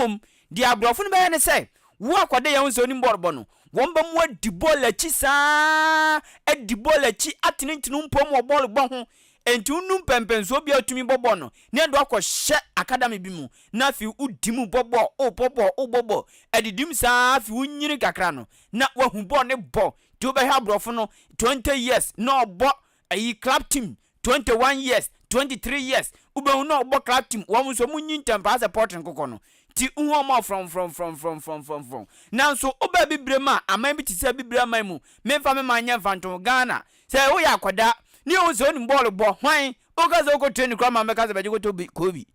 Mmom, deɛ aborɔfo no bɛyɛ ne sɛ, wo akwadaa yi a wohu sɛ wonim bɔɔl bɔ no, wɔbɛma woadi bɔɔl akyi saa ara, adi bɔɔl akyi atenetene wo mpɔm wɔ bɔɔl bɔ ho. Enti wonu mpɛnpɛnsoɔ bi a wotumi bɔ bɔɔl no, na yɛde wo akɔhyɛ academy bi mu, na afei wodi mu bɔ bɔɔl, wobɔ bɔɔl, wobɔ bɔɔl, adidi mu saa ara, afei wonyini kakra no, na woahu bɔɔl no bɔ. Nti wobɛhwɛ aborɔfo no, 20 years na ɔbɔ ayi club team, 21 years, 23 years, wobɛhu na ɔbɔ club team, wɔn nso wɔn nyi ntɛm paa sɛ pɔtre nkokɔ no. Nti wohu wɔn a frɔmfrɔmfrɔmfrɔmfrɔmfrɔm. Nanso woba abibire mu a, aman bi te sɛ abibire aman mu, memfa me man nyɛ mfantoho, Ghana, sɛ woyɛ akwadaa ne yɛhu sɛ wonim bɔɔlo bɔ, hwan? Woka sɛ wokɔ training koraa ma bɛka sɛ bɛgye kɔtɔ bi, kɔɔ bi.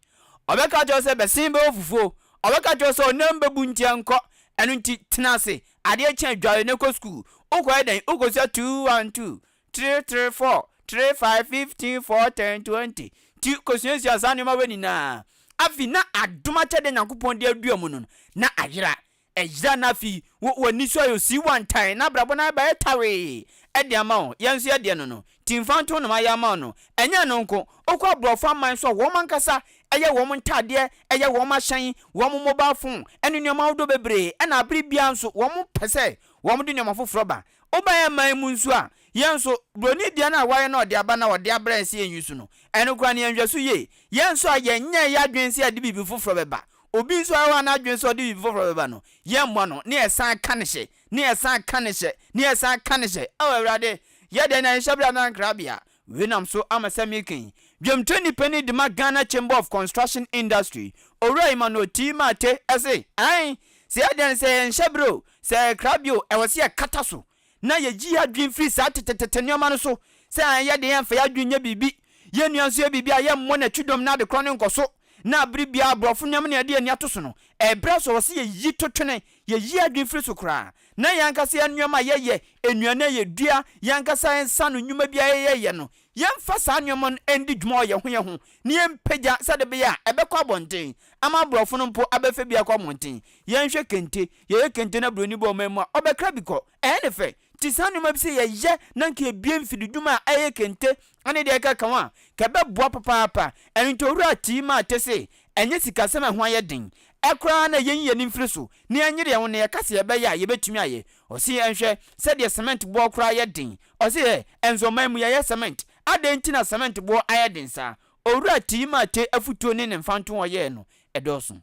Ɔbɛka akyerɛ wo sɛ bɛsen bɛwɔ fufuo, ɔbɛka akyerɛ wo sɛ ɔnam bɛbu nti ɛnkɔ. Ɛno nti tena ase, adeɛ kye a dware na kɔ sukuu. Wokɔyɛ dɛn? Wokɔsua 2 1 2, 3 3 4, 3 5 15 4 10 20. Nti kɔsuasua saa nneɛma wei nyinaa. Afei na adom akyɛdeɛ Nyankopɔn de adua mu no, na ayera. Ɛyera na afei wo w'ani so ayɛ osiwantan na abrabɔ no abɛyɛ tawee de ama wo. Yɛn nso yɛdeɛ no no, ti mfantoho na mayɛ ama wo no. Ɛnyɛ ɛno nko, wokɔ aborɔfo aman so a wɔn ankasa yɛ wɔn ntadeɛ, yɛ wɔn ahyɛn, wɔn mobile phone ne nneɛma ahodoɔ bebree ɛna bere biara nso wɔn pɛ sɛ wɔde nneɛma foforɔ ba. Woba yɛn man mu nso a, yɛn nso, buroni deɛ no a wayɛ na ɔde aba na ɔde abrɛ yɛn sɛ yɛn use no, ɛno koraa no yɛnhwɛ so yie. Yɛn nso a yɛnyɛɛ yɛn adwene sɛ yɛde biribi foforɔ bɛba, Obi nso a ɔwɔ n'adwene sɛ ɔde biribi foforɔ bɛba no, yɛmmɔ no, na yɛsan ka no hyɛ, na yɛsan ka no hyɛ, na yɛsan ka no hyɛ. Ao Awurade, yɛ dɛn na yɛn hyɛberɛ anaa nkrabea? Wei nam so ama sɛ meka yi. Dwamtoni panin de ma Ghana Chamber of Construction Industry, Owura Emmanuel T. Mate se, Aane, sɛ yɛ dɛn, sɛ yɛn hyɛberɛ o, sɛ ɛyɛ krabea o, ɛwɔ sɛ yɛkata so na yɛyi yɛn adwene firi saa tetetete nneɛma no so, sɛ anyɛ de yɛmfa yɛn adwene nyɛ biribi, yɛn nua nso yɛ biribi a yɛmmɔ n'akyidɔm na adekorɔ no nkɔ so, na bere biara aborɔfo nneɛma na yɛde yɛn ani ato so no, ɛberɛ so ɛwɔ sɛ yɛyi to twene, yɛyi yɛn adwene firi so koraa, na yɛn ankasa yɛn nneɛma a yɛyɛ, nnuane a yɛdua, yɛn ankasa yɛn nsa ano nnwuma bi a yɛyɛ no, yɛmfa saa nneɛma no ndi dwuma wɔ yɛn ho yɛn ho, na yɛmpagya sɛdeɛ ɛbɛyɛ a ɛbɛkɔ abɔnten ama aborɔfo no mpo abɛfa bi akɔ abɔnten. Yɛnhwɛ kente, yɛyɛ kente na buroni ba ɔman mu a, ɔbɛkra bi kɔ. Ɛyɛ ne fɛ. Nti saa nneɛma bi sɛ yɛyɛ na anka yɛbue mfididwuma a ɛyɛ kente ne deɛ ɛkeka ho a, anka ɛbɛboa papaapa. Ɛno nti Owura Tii Mate se, ɛnyɛ sikasɛm a ɛho ayɛ den koraa na yɛnyi yɛn ani mfiri so na yɛnyere yɛn ho na yɛka sɛ yɛbɛyɛ a, yɛbɛtumi ayɛ. Ɔse yɛnhwɛ sɛdeɛ cement boɔ koraa yɛ den. Ɔse ɛ, nso ɔman mu yɛyɛ cement. Adɛn nti na cement boɔ ayɛ den saa? Owura Tii Mate afutuo ne ne mfantoho a ɔyɛɛ no, ɛdɔɔso.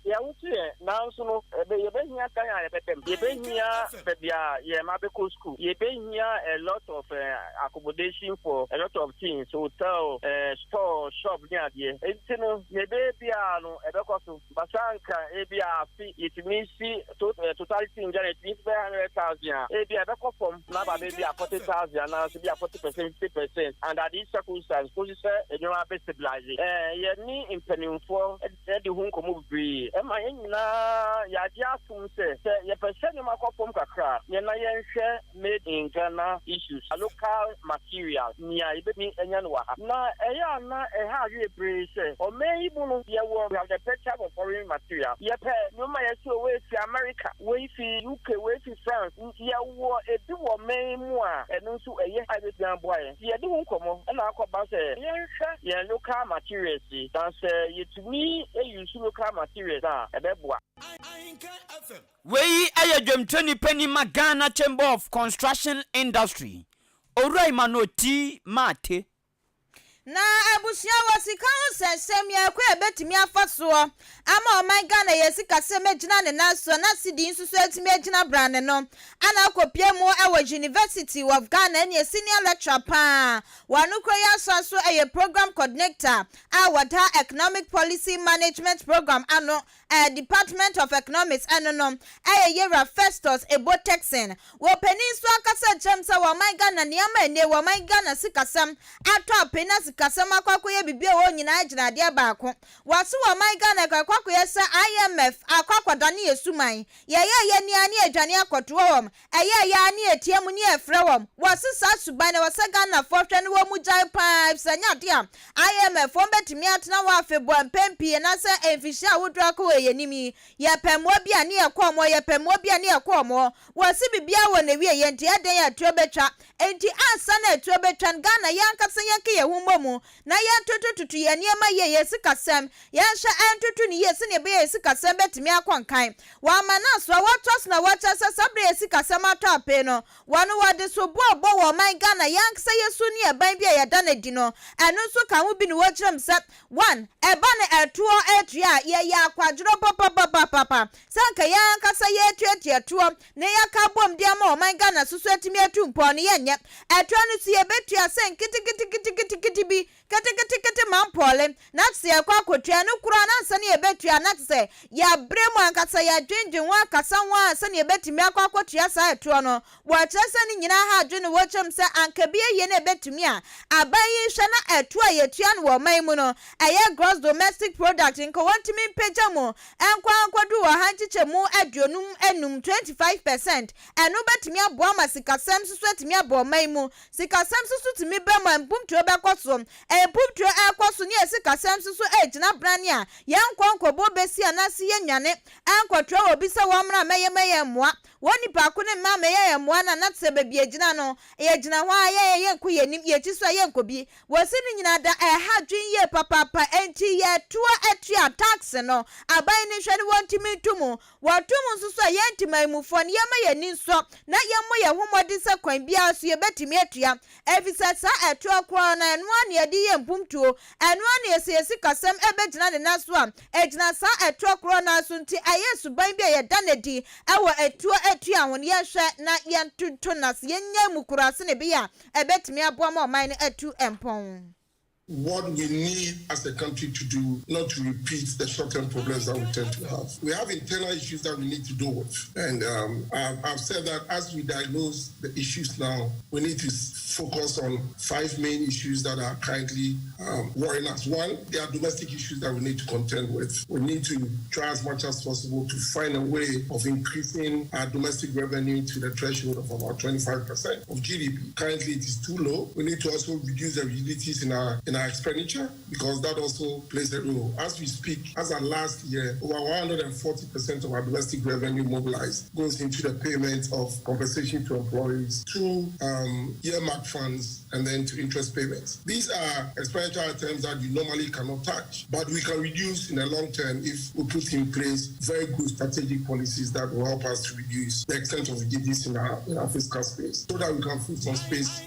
Yɛwoso yɛ, nanso no, yɛbɛhia dan a yɛbɛda mu, yɛbɛhia baabi a yɛn mma bɛkɔ sukuu, yɛbɛhia a lot of accommodation for a lot of things, hotel, store, shop ne adeɛ. Nti no, nea ɛbɛyɛ biara no, ɛbɛkɔ so. But sɛ anka ebi a afe yɛtumi si totality in Ghana yɛtumi si bɛyɛ 100,000 a, ebi a ɛbɛkɔ fam na aba bɛyɛ bi a 40,000 anaasɛ bi a 40%, 50% under these circumstances kosi sɛ nneɛma bɛ stabilize. Yɛne mpanimfoɔ de ho nkɔmmɔ bebree. Ɛma yɛn nyinaa yɛagye atom sɛ, sɛ yɛpɛ sɛ nneɛma kɔ fam kakra a, yɛn na yɛnhwɛ made in Ghana issues, local material, nea yɛbɛtumi anya no wɔ ha. Na ɛyɛ a na ɛha adwene bebree sɛ, ɔman yi mu no, yɛwɔ, we have the purchase of foreign material. Yɛpɛ nneɛma a yɛse wei fi America, wei fi UK, wei fi France. Yɛwɔ ebi wɔ ɔman yi mu a ɛno nso ɛyɛ a ebetumi aboa yɛn. Nti yɛde ho nkɔmmɔ na akɔba sɛ yɛnhwɛ yɛn local materials yi, na sɛ yɛtumi use local materials no a, ɛbɛboa. Wei yɛ dwamtrani panin ma Ghana Chamber of Construction Industry, Owura Emmanuel T. Martey. Na abusua wɔ sika ho nsɛnsɛm yi ɛkwan a ɛbɛtumi afa soɔ ama ɔman Ghana yɛn sikasɛm agyina ne nan soɔ na cedi nso so atumi agyina brane no ana akɔpue mu wɔ University of Ghana ɛneɛ senior lecturer paa wɔ ano kuro yi asan so ɛyɛ program coordinator a wɔda Economic Policy Management Program ano ɛɛ Department of Economics ɛno no ɛyɛ Yewura Festus Ebo Turkson. Wɔ panin nso ankasa kyerɛm sɛ wɔ ɔman Ghana nneɛma ɛnne wɔ ɔman Ghana sikasɛm atɔ ape na sikasɛm akɔ akɔyɛ biribi a wɔn nyinaa gyina adeɛ baako. Wɔse wɔ ɔman Ghana ɛkɔ akɔyɛ sɛ IMF akɔ akɔdane yɛ suman. Yɛyɛ yɛ nia ne yɛdwane akɔtoɔ wɔn. Ɛyɛ a yɛ ara ne yɛteɛ mu ne yɛfrɛ wɔn. Wɔse saa suban no ɛwɔ sɛ Ghanafoɔ hwɛ na wɔn gyae paa efisɛ ɛnyɛ adeɛ a IMF foɔ bɛtumi atena hɔ afebɔɔ mpɛn pii anaasɛ mfihyia ahodoɔ akɔ wɔ yɛn anim yi. Yɛpɛ mmoa bi a ne yɛkɔ wɔn hɔ, yɛpɛ mmoa bi a ne yɛkɔ wɔn hɔ. Wɔse biribiara wɔ n'awieɛ nti ɛdɛn a atuo bɛtwa. Enti ansa na atuo bɛtwa no Ghana yɛn ankasa yɛnka yɛn ho mmom. mu na yɛntotototo yɛn nneɛma yie, yɛn sikasɛm, yɛnhwɛ ntoto no yie sɛdeɛ ɛbɛyɛ yɛn sikasɛm bɛtumi akɔ nkan. Wɔama no asoa, wɔtoa so na wɔkyerɛ sɛ saa berɛ yɛn sikasɛm atɔ apee no, wɔn wɔde soboɔ bɔ wɔ ɔman Ghana, yɛn ankasa yɛn su ne ɛban bi a yɛda no adi no, ɛno nso ka ho bi na wɔkyerɛ mu sɛ, one, ɛba no ɛtoɔ atua a, yɛyɛ akwadworɔ papapapapa sɛ anka yɛn ankasa yɛretuatua toɔ na yɛaka abom de ama ɔman Ghana so so atumi atu mpɔn no, yɛnyɛ. Ɛtoɔ no so yɛbɛtua sɛ nketeketeketekete bi, ketekete ma mpɔle, na te sɛ yɛkɔ akɔtua no koraa na ansa na yɛbɛtua, na te sɛ yɛabrɛ mu ankasa, yɛadwendwen ho akasa ho a sɛnea yɛbɛtumi akɔ akɔtua saa ɛtoɔ no. Wɔkyerɛ sɛ ne nyinaa ha adwene na wɔkyerɛ mu sɛ anka bi ayie na ɛbɛtumi a aban yi hwɛ na ɛtoɔ a yɛtua no wɔ ɔman mu no, ɛyɛ gross domestic product, nka wɔntumi mpagya mu nkɔ ankɔduru 125%, 25%. Ɛno bɛtumi aboa ma sikasɛm nso so atumi aba ɔman mu. Sikasɛm nso so tumi bɛ mu a, mpomtuo bɛkɔ so. Mpomtuo ɛrekɔ so ne yɛ sikasɛm nso so ɛregyina brane a, yɛnkɔ nkɔbɔ bɛsi anaasɛ yɛnnwane ɛnkɔtoa wɔ bi sɛ wɔmmra mmɛyɛ mɛyɛ mmoa. Wɔn nipa ko ne mmaa mmɛyɛ yɛn mmoa no a, na te sɛ baabi yɛgyina no, yɛgyina hɔ a yɛyɛ yɛnkɔ yɛn anim, yɛn akyi so a yɛnkɔ bi. Wɔsi no nyinaa da ɛha adwene yie papaapa, enti yɛtoa atua tax no, aban no hwɛ no wɔntumi nto mu. Wɔto mu nso so a, yɛn ntimanmufoɔ no, yɛmma yɛn ani nsɔ na yɛmmɔ yɛn ho mmɔden sɛ kwan biara so yɛbɛtumi atua, efisɛ saa ɛtoɔ korɔ no, ɛno ara na yɛde yɛ mpomtuo, ɛno ara na yɛsɛ yɛn sikasɛm ɛbɛgyina ne nan so a, ɛgyina saa ɛtoɔ korɔ no ara so. Nti ɛyɛ suban bi a yɛda no adi wɔ ɛtoɔ atua ho no, yɛnhwɛ na yɛntoto no ase, yɛnnyae mu koraa sɛnea ɛbɛyɛ a ɛbɛtumi aboa ma ɔman no atu mpɔn. What we need as a country to do not to repeat the short-term problems that we tend to have. We have internal issues that we need to deal with. And I've said that as we diagnose the issues now, we need to focus on five main issues that are currently worrying us. One, there are domestic issues that we need to contend with. We need to try as much as possible to find a way of increasing our domestic revenue to the threshold of about 25% of GDP. Currently, it is too low. We need to also reduce the rigidities in our expenditure because that also plays a role. As we speak, as of last year, over 140% of our domestic revenue mobilized goes into the payment of compensation to employees, to earmark funds, and then to interest payments. These are expenditure items that you normally cannot touch, but we can reduce in the long term if we put in place very good strategic policies that will help us to reduce the extent of rigidities in our fiscal space so that we can free some space.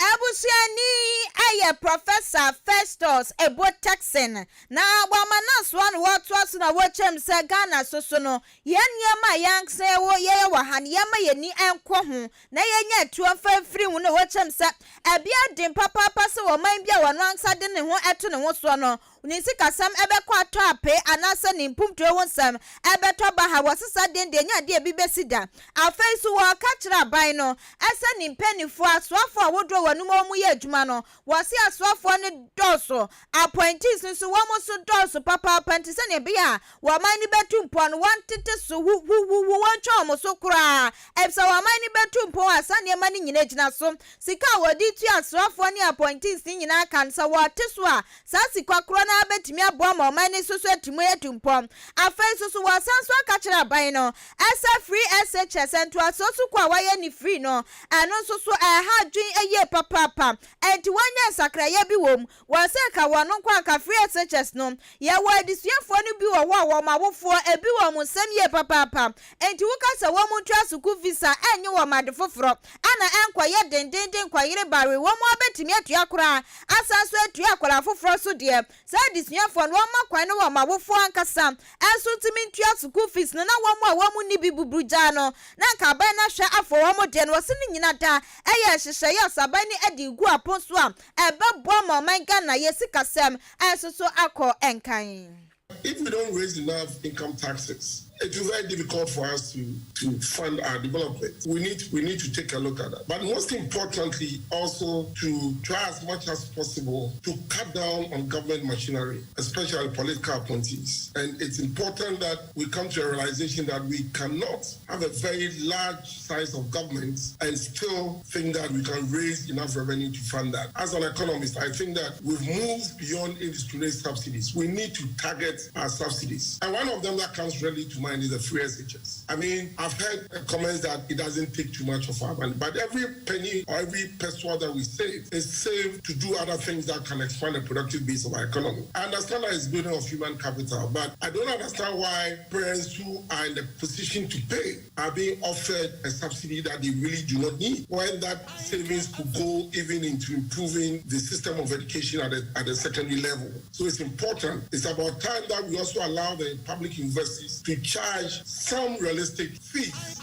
Abusuani ayɛ Professor Festus Ebo Turkson na wɔama no asoa no wɔtoa so na wɔkyerɛm sɛ Ghana soso no, yɛn nneɛma a yɛn wɔ yɛyɛ wɔ ha no, yɛma yɛni nkɔ ho na yɛnya atuo mfa mfiri ho. Na wɔkyerɛm sɛ ɛbea den papaapa sɛ wɔman bi a wɔn ankasa de ne ho ɛto ne ho soɔ no, ne sikasɛm ɛbɛkɔ atɔ ape anaasɛ ne mpumtuo ho nsɛm ɛbɛtɔ ba ha. Wɔsesa den deɛ nya adeɛ bi bɛsi da. Afei so wɔka kyerɛ aban no ɛsɛ ne mpanimfoɔ, asoafoɔ ahodoɔ wɔ anum a wɔn yɛ adwuma no, wɔsi asoafoɔ no dɔɔso, appointees nso wɔn nso dɔɔso papaapa, nti sɛnea ɛbɛyɛ a wɔman no bɛtu mpɔn no, wɔntete so huhuhuhu, wɔntwa wɔn so koraa, ɛfisɛ wɔman no bɛtu mpɔn a, saa nneɛma no nyinaa gyina so. Sika a wɔde tua asoafoɔ ne appointees no nyinaa ka no, sɛ wɔte so a, saa sika korɔ no bɛtumi aboa ma ɔman no nso so atumi atu mpɔn. Afei nso so wɔsan so aka kyerɛ aban no ɛsɛ free SHS, ntoasoɔ sukuu a wɔayɛ ne free no, ɛno nso so ɛha adwen yie papaapa, ɛnti wɔnyɛ nsakraeɛ bi wɔ mu. Wɔsɛ ka wɔn nko anka free SHS no, yɛwɔ adesuafoɔ no bi wɔ hɔ a wɔn awofoɔ ebi wɔ wɔn nsɛm yie papaapa, nti woka sɛ wɔn ntua sukuu fees a, ɛnyɛ wɔn ade foforɔ ana ɛnkɔyɛ dendenden kɔyere bare. Wɔn abɛtumi atua koraa asan so atua akwadaa foforɔ so deɛ. Saa adesuafoɔ no, wɔn ma kwan no wɔn awofoɔ ankasa ɛnso ntumi ntua sukuu fees no, na wɔn a wɔn ni bi buburu gyaa no na nka aban no ahwɛ afɔ wɔn deɛ no. Wɔsi ne nyina da ɛyɛ nhyehyɛeɛ ɔsaban ne ɛde gu apon so a ɛbɛboa ma ɔman Ghana yɛ sikasɛm ɛnso so akɔ nkan. If we don't raise enough income taxes, it is very difficult for us to fund our development. We need to take a look at that. But most importantly, also to try as much as possible to cut down on government machinery, especially political appointees. And it's important that we come to a realization that we cannot have a very large size of government and still think that we can raise enough revenue to fund that. As an economist, I think that we've moved beyond indiscriminate subsidies. We need to target our subsidies. And one of them that comes readily to mind mind is the free SHS. I mean, I've heard comments that it doesn't take too much of our money, but every penny or every pesewa that we save is saved to do other things that can expand the productive base of our economy. I understand that it's building of human capital, but I don't understand why parents who are in the position to pay are being offered a subsidy that they really do not need, when that savings could go even into improving the system of education at the, at the secondary level. So it's important. It's about time that we also allow the public universities to charge some realistic fees.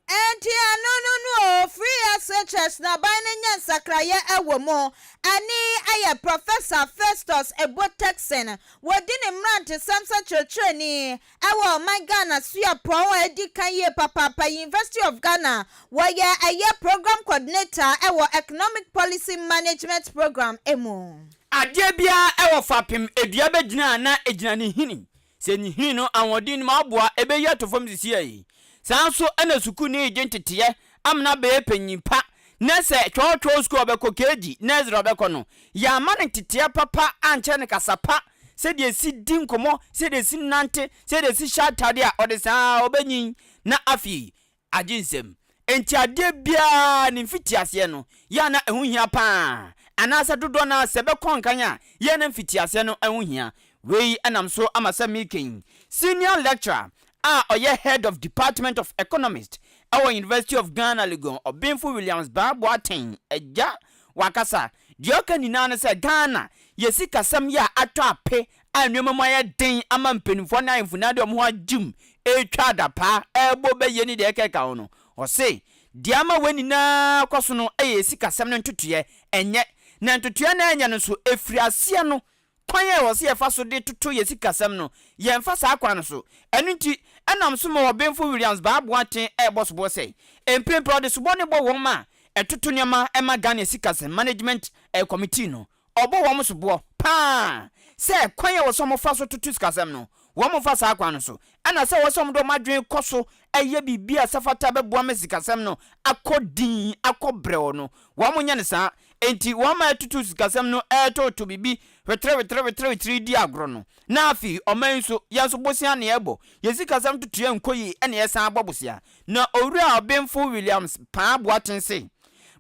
Enti ɛno no no o, free SHS na aban no nyɛ nsakraeɛ wɔ mu. Ɛne ɛyɛ Professor Festus Ebo Turkson. Wɔdi ne mmerantesɛm sɛ kyerɛkyerɛni ɛwɔ ɔman Ghana suapɔn a edi kan yie papaapa University of Ghana. Wɔyɛ ɛyɛ program coordinator ɛwɔ Economic Policy Management Program emu. Adeɛ biara ɛwɔ fapem edua bɛgyina na egyina ne hini sɛ ne hini no ahoɔden no ma aboa ɛbɛyi ato fam sisi yi saa nso ɛna sukuu ne gye nteteɛ amena bɛyɛ panyin pa na sɛ twɔtwɔ sukuu ɔbɛkɔ KG nursery ɔbɛkɔ no yɛama no nteteɛ papa ankyerɛ no kasa pa sɛdeɛ esi di nkɔmɔ sɛdeɛ esi nante sɛdeɛ esi hyɛ atade a ɔde saa ɔbɛnyin na afei agye nsɛm nti adeɛ biara ne mfitiaseɛ no yɛ na ɛho hia paa anaasɛ dodoɔ no sɛ bɛkɔ nkan a yɛ na mfitiaseɛ no ɛho hia wei ɛnam so ama sɛ meeking senior lecturer a ɔyɛ head of department of economist ɛwɔ University of Ghana Legon Ɔbenfo Williams Baah Boateng agya wakasa deɛ ɔka nyinaa no sɛ Ghana yɛsi kasɛm yɛ a atɔ ape a nneɛma mu ayɛ den ama mpanimfoɔ ne ahemfo na de ɔmo ho agyim ɛretwa adapaa ɛrebɔ bɛyɛ ne deɛ ɛkɛka ho no ɔse deɛ ama wɔn nyinaa kɔ so no ɛyɛ sikasɛm no ntotoeɛ ɛnyɛ na ntotoeɛ no ɛnyɛ no nso ɛfiri aseɛ no kwan a ɛwɔ sɛ yɛfa so de toto yɛ sikasɛm no yɛmfa saa kwan no so ɛno nti ɛnam so ma Ɔbenfo Williams Baah Boateng ɛrebɔ soboɔ sɛ mprempren ɔde sobɔ ne bɔ wɔn ma ɛtoto nneɛma ɛma Ghana sikasɛm management ɛɛ committee no ɔbɔ wɔn soboɔ paa sɛ kwan a ɛwɔ sɛ wɔfa so toto sikasɛm no wɔn fa saa kwan no so ɛna sɛ wɔ sɛ wɔn de wɔn adwene kɔ so ɛyɛ biribi a sɛfata bɛboa ma sikasɛm no akɔ din akɔ brɛw no wɔn nyɛ no saa nti wɔn a ɛtutu sikasɛm no ɛɛtoto biribi wetere wetere wetere wetere di agorɔ no na afei ɔman nso yɛn nso bosia na ɛbɔ yɛn sikasɛm tutu yɛn nkɔ yi ɛna yɛsan abɔ bosia na owura Ɔbenfo Williams Paa Boateng se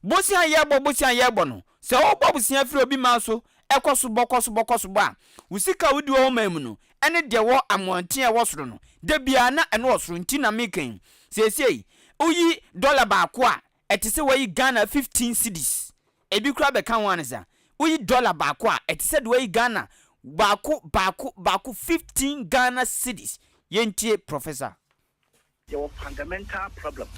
bosia yɛbɔ bosia yɛbɔ no sɛ ɔbɔ bosia firi obi ma so ɛkɔ so bɔ kɔ so bɔ kɔ so bɔ a wo sika a wodi wɔ ɔman mu no ɛne deɛ wɔ amoɔnten a ɛwɔ soro no da biara na ɛno wɔ soro nti na mekan seesei woyi dɔla baako a ɛte sɛ wɔyi Ghana 15 cedis ebi kura bɛka ho anisa woyi dɔla baako a ɛte sɛ deɛ wɔyi Ghana baako baako baako 15 Ghana cedis. Yɛntie Professor. Yɛwɔ fundamental problem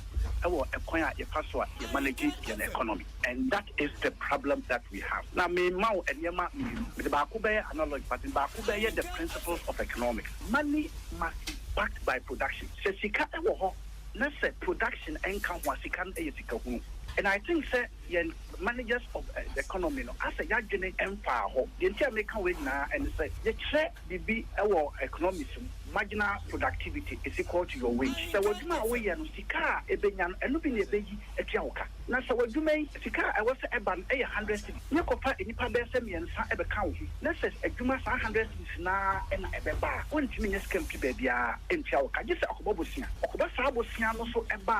ɛwɔ ɛkwan a yɛfa so a yɛ manage yɛn economy, and that is the problem that we have. Na mema wo nneɛma mmienu mede baako bɛyɛ analogy, but baako bɛyɛ the principles of economics. Money must be backed by production. Sɛ sika ɛwɔ hɔ na sɛ production ɛnka ho a sika no ɛyɛ sika hunu, and I think sɛ yɛn managers of the economy no asɛ yɛadwene ɛmfaa hɔ deɛ nti a meka wei nyinaa ɛne sɛ yɛkyerɛ biribi ɛwɔ economics mu, marginal productivity is equal to your wage. Sɛ w'adwuma a woyɛ no sika a ɛbɛnya no ɛno bi na ɛbɛyi atua wo ka na sɛ w'adwuma yi sika a ɛwɔ sɛ ɛba no ɛyɛ 100 cedis ne kɔfa nnipa bɛyɛ sɛ mmiɛnsa ɛbɛka wo ho na sɛ adwuma saa 100 cedis naa ɛna ɛbɛba a wontumi nyɛ sika mfi baabiara ɛntua wo ka gye sɛ ɔkɔbɔ bosea ɔkɔbɔ saa bosea no so ɛba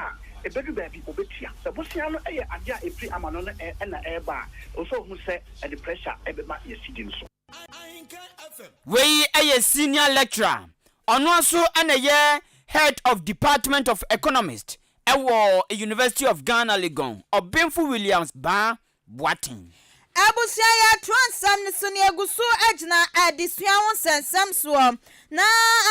a ɛbɛdu baabi obɛtua sɛ bosea no ɛyɛ adeɛ a ɛfiri ama no no ɛna ɛreba a ɔsɛ ohu sɛ ɛde pressure ɛbɛma yɛ cedi no so. Wei ɛyɛ senior lecturer ɔno nso ɛna yɛ head of department of economist ɛwɔ University of Ghana Legon Ɔbenfo Williams Baa Boateng. Abusua yɛatoa nsɛm no so ne egu so gyina adesua ho nsɛnsɛm soɔ na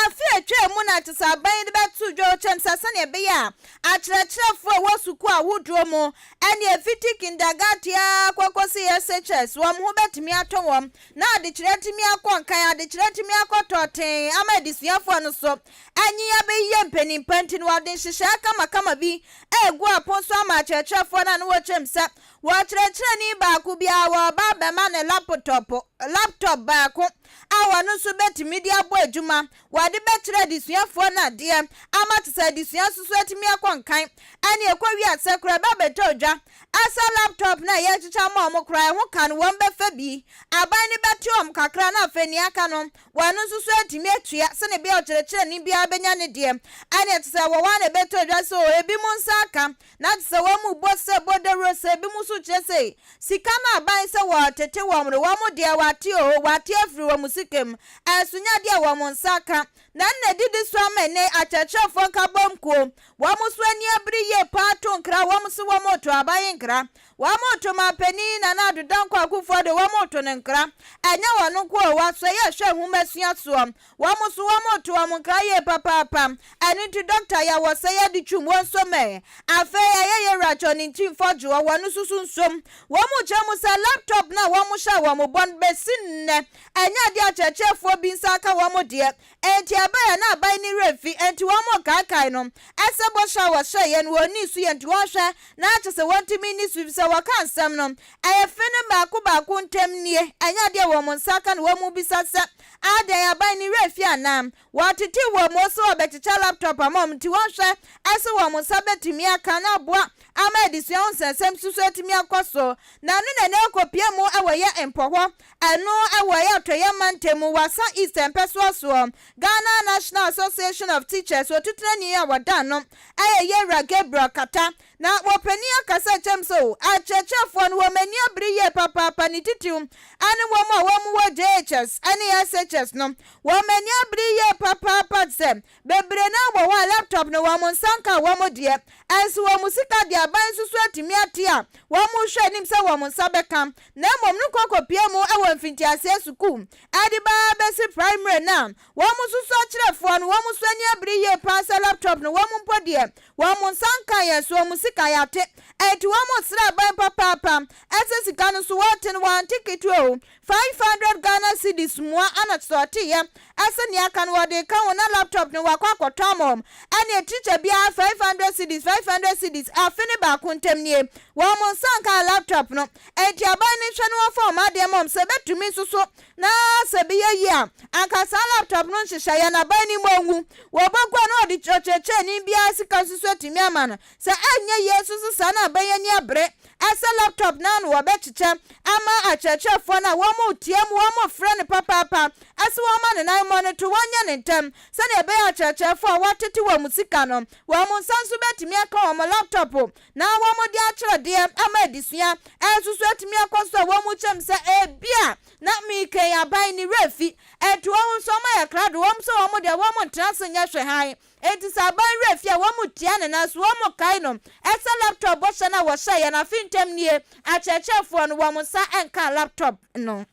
afe atwa mu na kyesɛ aban de bɛto dwa ɔkyɛm sɛ sɛnea ɛbɛyɛ a akyerɛkyerɛfoɔ a ɛwɔ sukuu ahodoɔ mu ɛne efiti kindergarten akɔkɔsi SHS wɔn ho bɛtumi atɔ wɔn na adekyerɛ tumi akɔ nkan adekyerɛ tumi akɔ tɔɔten ama adesuafoɔ no so anyi abɛyɛ mpanimpa nti no wɔde nhyehyɛe kamakama bi egu apon so ama akyerɛkyerɛfoɔ no a no wɔkyerɛm sɛ wɔkyerɛkyerɛni baako biara wɔba abɛma ne laptop. Laptop baako a wɔn nso bɛtumi de abɔ adwuma, wɔde bɛkyerɛ adesuafoɔ no adeɛ ama te sɛ adesua nso so atumi akɔ nkan. Ɛne ɛkɔ wiase koraa ɛba bɛtɔ dwa. Ɛsɛ laptop no a yɛrekyekyɛ ama wɔn koraa ɛho ka no wɔn bɛfa bi. Aban no bɛte wɔn kakra na afei nea aka no wɔn nso so atumi atua sɛnea ɛbɛyɛ ɔkyerɛkyerɛni biara bɛnya ne deɛ. Ɛne te sɛ wɔ hɔ ara na ɛbɛtɔ dwa sɛ o ebinom nsa aka Na te sɛ wɔn mu bɔ sɛ bɔ dawuro sɛ ebinom nso kyerɛ sɛ sika no aban sɛ wɔretete wɔn no, wɔn deɛ wɔate oo, wɔate afiri wɔn sika mu, ɛnso nyɛ adeɛ a wɔn nsa aka. Na ɛno na ɛdidi so ama ɛnnɛ yi akyerɛkyerɛfoɔ nkabom kuo, wɔn nso ani abere yie pa ara to nkra, wɔn nso wɔreto aban nkra. Wɔreto Manpanin Nana Addo Dankwa Akufo-Addo, wɔreto no nkra. Ɛnyɛ wɔn nko oo, wɔasoɛeɛ rehwɛ nhomasua soɔ, Wɔn nso wɔreto wɔn nkra yie papaapa. Ɛno nti Dɔkta Yaw Osei Adutwum wɔ nsom ɛ. Afei ɛyɛ Yɛwura John Ntim Fodjour wɔn nso so nsom. Wɔn kyerɛ mu sɛ laptop no a wɔhyɛɛ wɔn bɔ no bɛsi nnɛ ɛnyɛ adeɛ a akyerɛkyerɛfoɔ bi nsa aka wɔn deɛ. Enti ɛbaeɛ na aban no werɛ fi enti wɔrekaakae no sɛ bɔhyɛ a wɔhyɛeɛ no wɔnni so yɛ nti wɔnhwɛ na kyerɛ sɛ wɔntumi nni so efisɛ wɔka nsɛm no ɛyɛ fe no mmaako baako ntam nie ɛnyɛ adeɛ a wɔn nsa aka na wɔrebisa sɛ Adɛn, aban no werɛ afi anaa? Wɔtetee wɔn mu sɛ wɔbɛkyekyɛ laptop ama wɔn nti wɔnhwɛ sɛ wɔn nsa bɛtumi aka na aboa ama adesua ho nsɛnsɛm so atumi akɔ so. Na ɛno na ɛnnɛ ɛrekɔpue mu wɔ yɛ Mpɔhɔ, ɛno wɔ yɛ Atɔeɛ mantam mu, Wassa East mpɛsoa soɔ. Ghana National Association of Teachers otutenani a wɔda ano yɛ Yɛwura Gabriel Kata Na wɔpanin akasa akyerɛ me sɛ, O akyerɛkyerɛfoɔ no, wɔn ani abere yie papaapa, ne titiriw ne wɔn a wɔn wɔ JHS ne SHS no, wɔn ani abere yie papaapa te sɛ bebree no ara wɔ hɔ a laptop no wɔn nsa nkaa wɔn deɛ, nso wɔn sika deɛ aban nso so atumi ate a wɔn rehwɛ anim sɛ wɔn nsa bɛka, na mmom no kɔ kɔpue mu wɔ mfintiaseɛ sukuu de ba ara bɛsi primary no a wɔn nso so akyerɛfoɔ no wɔn nso ani abere yie paa sɛ laptop no wɔn mpo deɛ Wɔn nsa nka yɛn so, wɔn sika yɛate. Enti wɔn srɛ aban papaapa ɛsɛ sika no so wɔte no wɔante ketewa o, 500 Ghana cedis mua ana kyesɛ ɔteyɛ ɛsɛ nea aka no wɔde reka ho na laptop no wakɔ akɔtɔ ama wɔn ɛneɛ teacher biara 500 cedis 500 cedis afe ne baako ntam nie wɔn nsa nkaa laptop no enti aban no nhwɛ na wɔmfa wɔn adeɛ ma wɔn sɛ ɛbɛtumi nso so Na sɛ ɛbɛyɛ yie a, anka saa laptop no nhyehyɛeɛ no aban no mu ngu. Wɔbɛgu a na wɔde ɔkyerɛkyerɛni biara sika nso so atumi ama no. Sɛ ɛnyɛ yie nso so saa na aban ani abere sɛ laptop no ara na wɔbɛkyekyɛ ama akyerɛkyerɛfoɔ no a wɔreteam, wɔrefrɛ no papaapa sɛ wɔmma ne nan mmɔ no to, wɔnyɛ no ntɛm sɛdeɛ ɛbɛyɛ a akyerɛkyerɛfoɔ a wɔatete wɔn sika no, wɔn nsa nso bɛtumi aka wɔn laptop na wɔde akyerɛdeɛ ama adesua nso so atumi akɔ so a wɔkyɛm sɛ ebia na meekɛn aban ne werɛ fi enti wɔn nso wɔn ayɛ krado wɔn sɛ wɔn deɛ wɔn ntena ase nyɛ hwɛ hann enti sɛ aban werɛ fi a wɔn tia ne nan so wɔn kae no ɛsɛ laptop bɔhyɛ no a wɔhyɛeɛ no afe ntam nie akyerɛkyerɛfoɔ no wɔn nsa nkaa laptop no.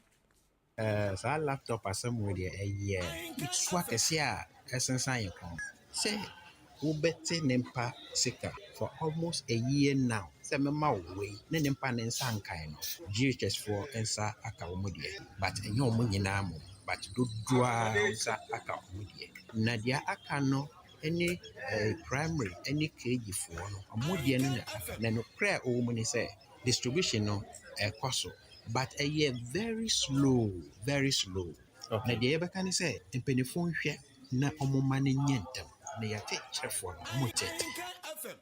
Eh, saa laptop asɛm wei deɛ ɛyɛ su akɛseɛ a ɛsensan yɛn kɔn. Sɛ wobɛte ne mpa sika for almost a year now sɛ mɛma wo wei ne ne mpa ne nsa nkae no, GHS foɔ nsa aka wɔn deɛ but ɛnyɛ wɔn nyinaa mmom but dodoɔ ara nsa aka wɔn deɛ. Na deɛ aka no ne eh, primary ne KG foɔ no, wɔn deɛ no na aka. Na nokorɛ a ɛwɔ mu ne sɛ distribution no ɛkɔ so but ɛyɛ very slow very slow na deɛ yɛbɛka ne sɛ mpanimfoɔ nhwɛ na wɔn mma no nyɛ ntɛm na yɛate kyerɛfoɔ no wɔn nteetee.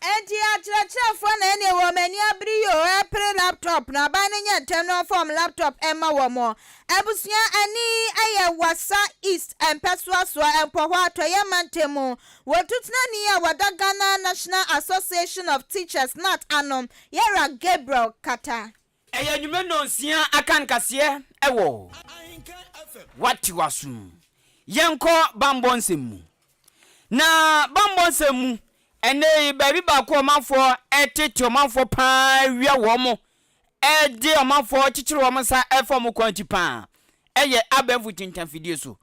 Enti akyerɛkyerɛfoɔ na ɛneɛ wɔn ani abere yi o ɛpere laptop no aban no nyɛ ntɛm na ɔmfa wɔn laptop mma wɔn. Abusua ani yɛ Wassa East mpɛsoasoɔ Mpɔhɔ Atɔeɛ mantam mu wɔ tutenani a wɔda Ghana National Association of Teachers, GNAT, ano, Yɛwura Gabriel Kata. Ɛyɛ anwummerɛ nnɔnsia aka nkaseɛ wɔ Wate w'asom. Yɛnkɔ bammɔ nsɛm mu. Na bammɔ nsɛm mu, ɛnnɛ yi baabi baako a ɔmanfoɔ tete ɔmanfoɔ pa ara wia wɔn, de ɔmanfoɔ kyekyere wɔn nsa fa wɔn kɔn akyi pa ara yɛ abɛɛfo ntintanfidie so.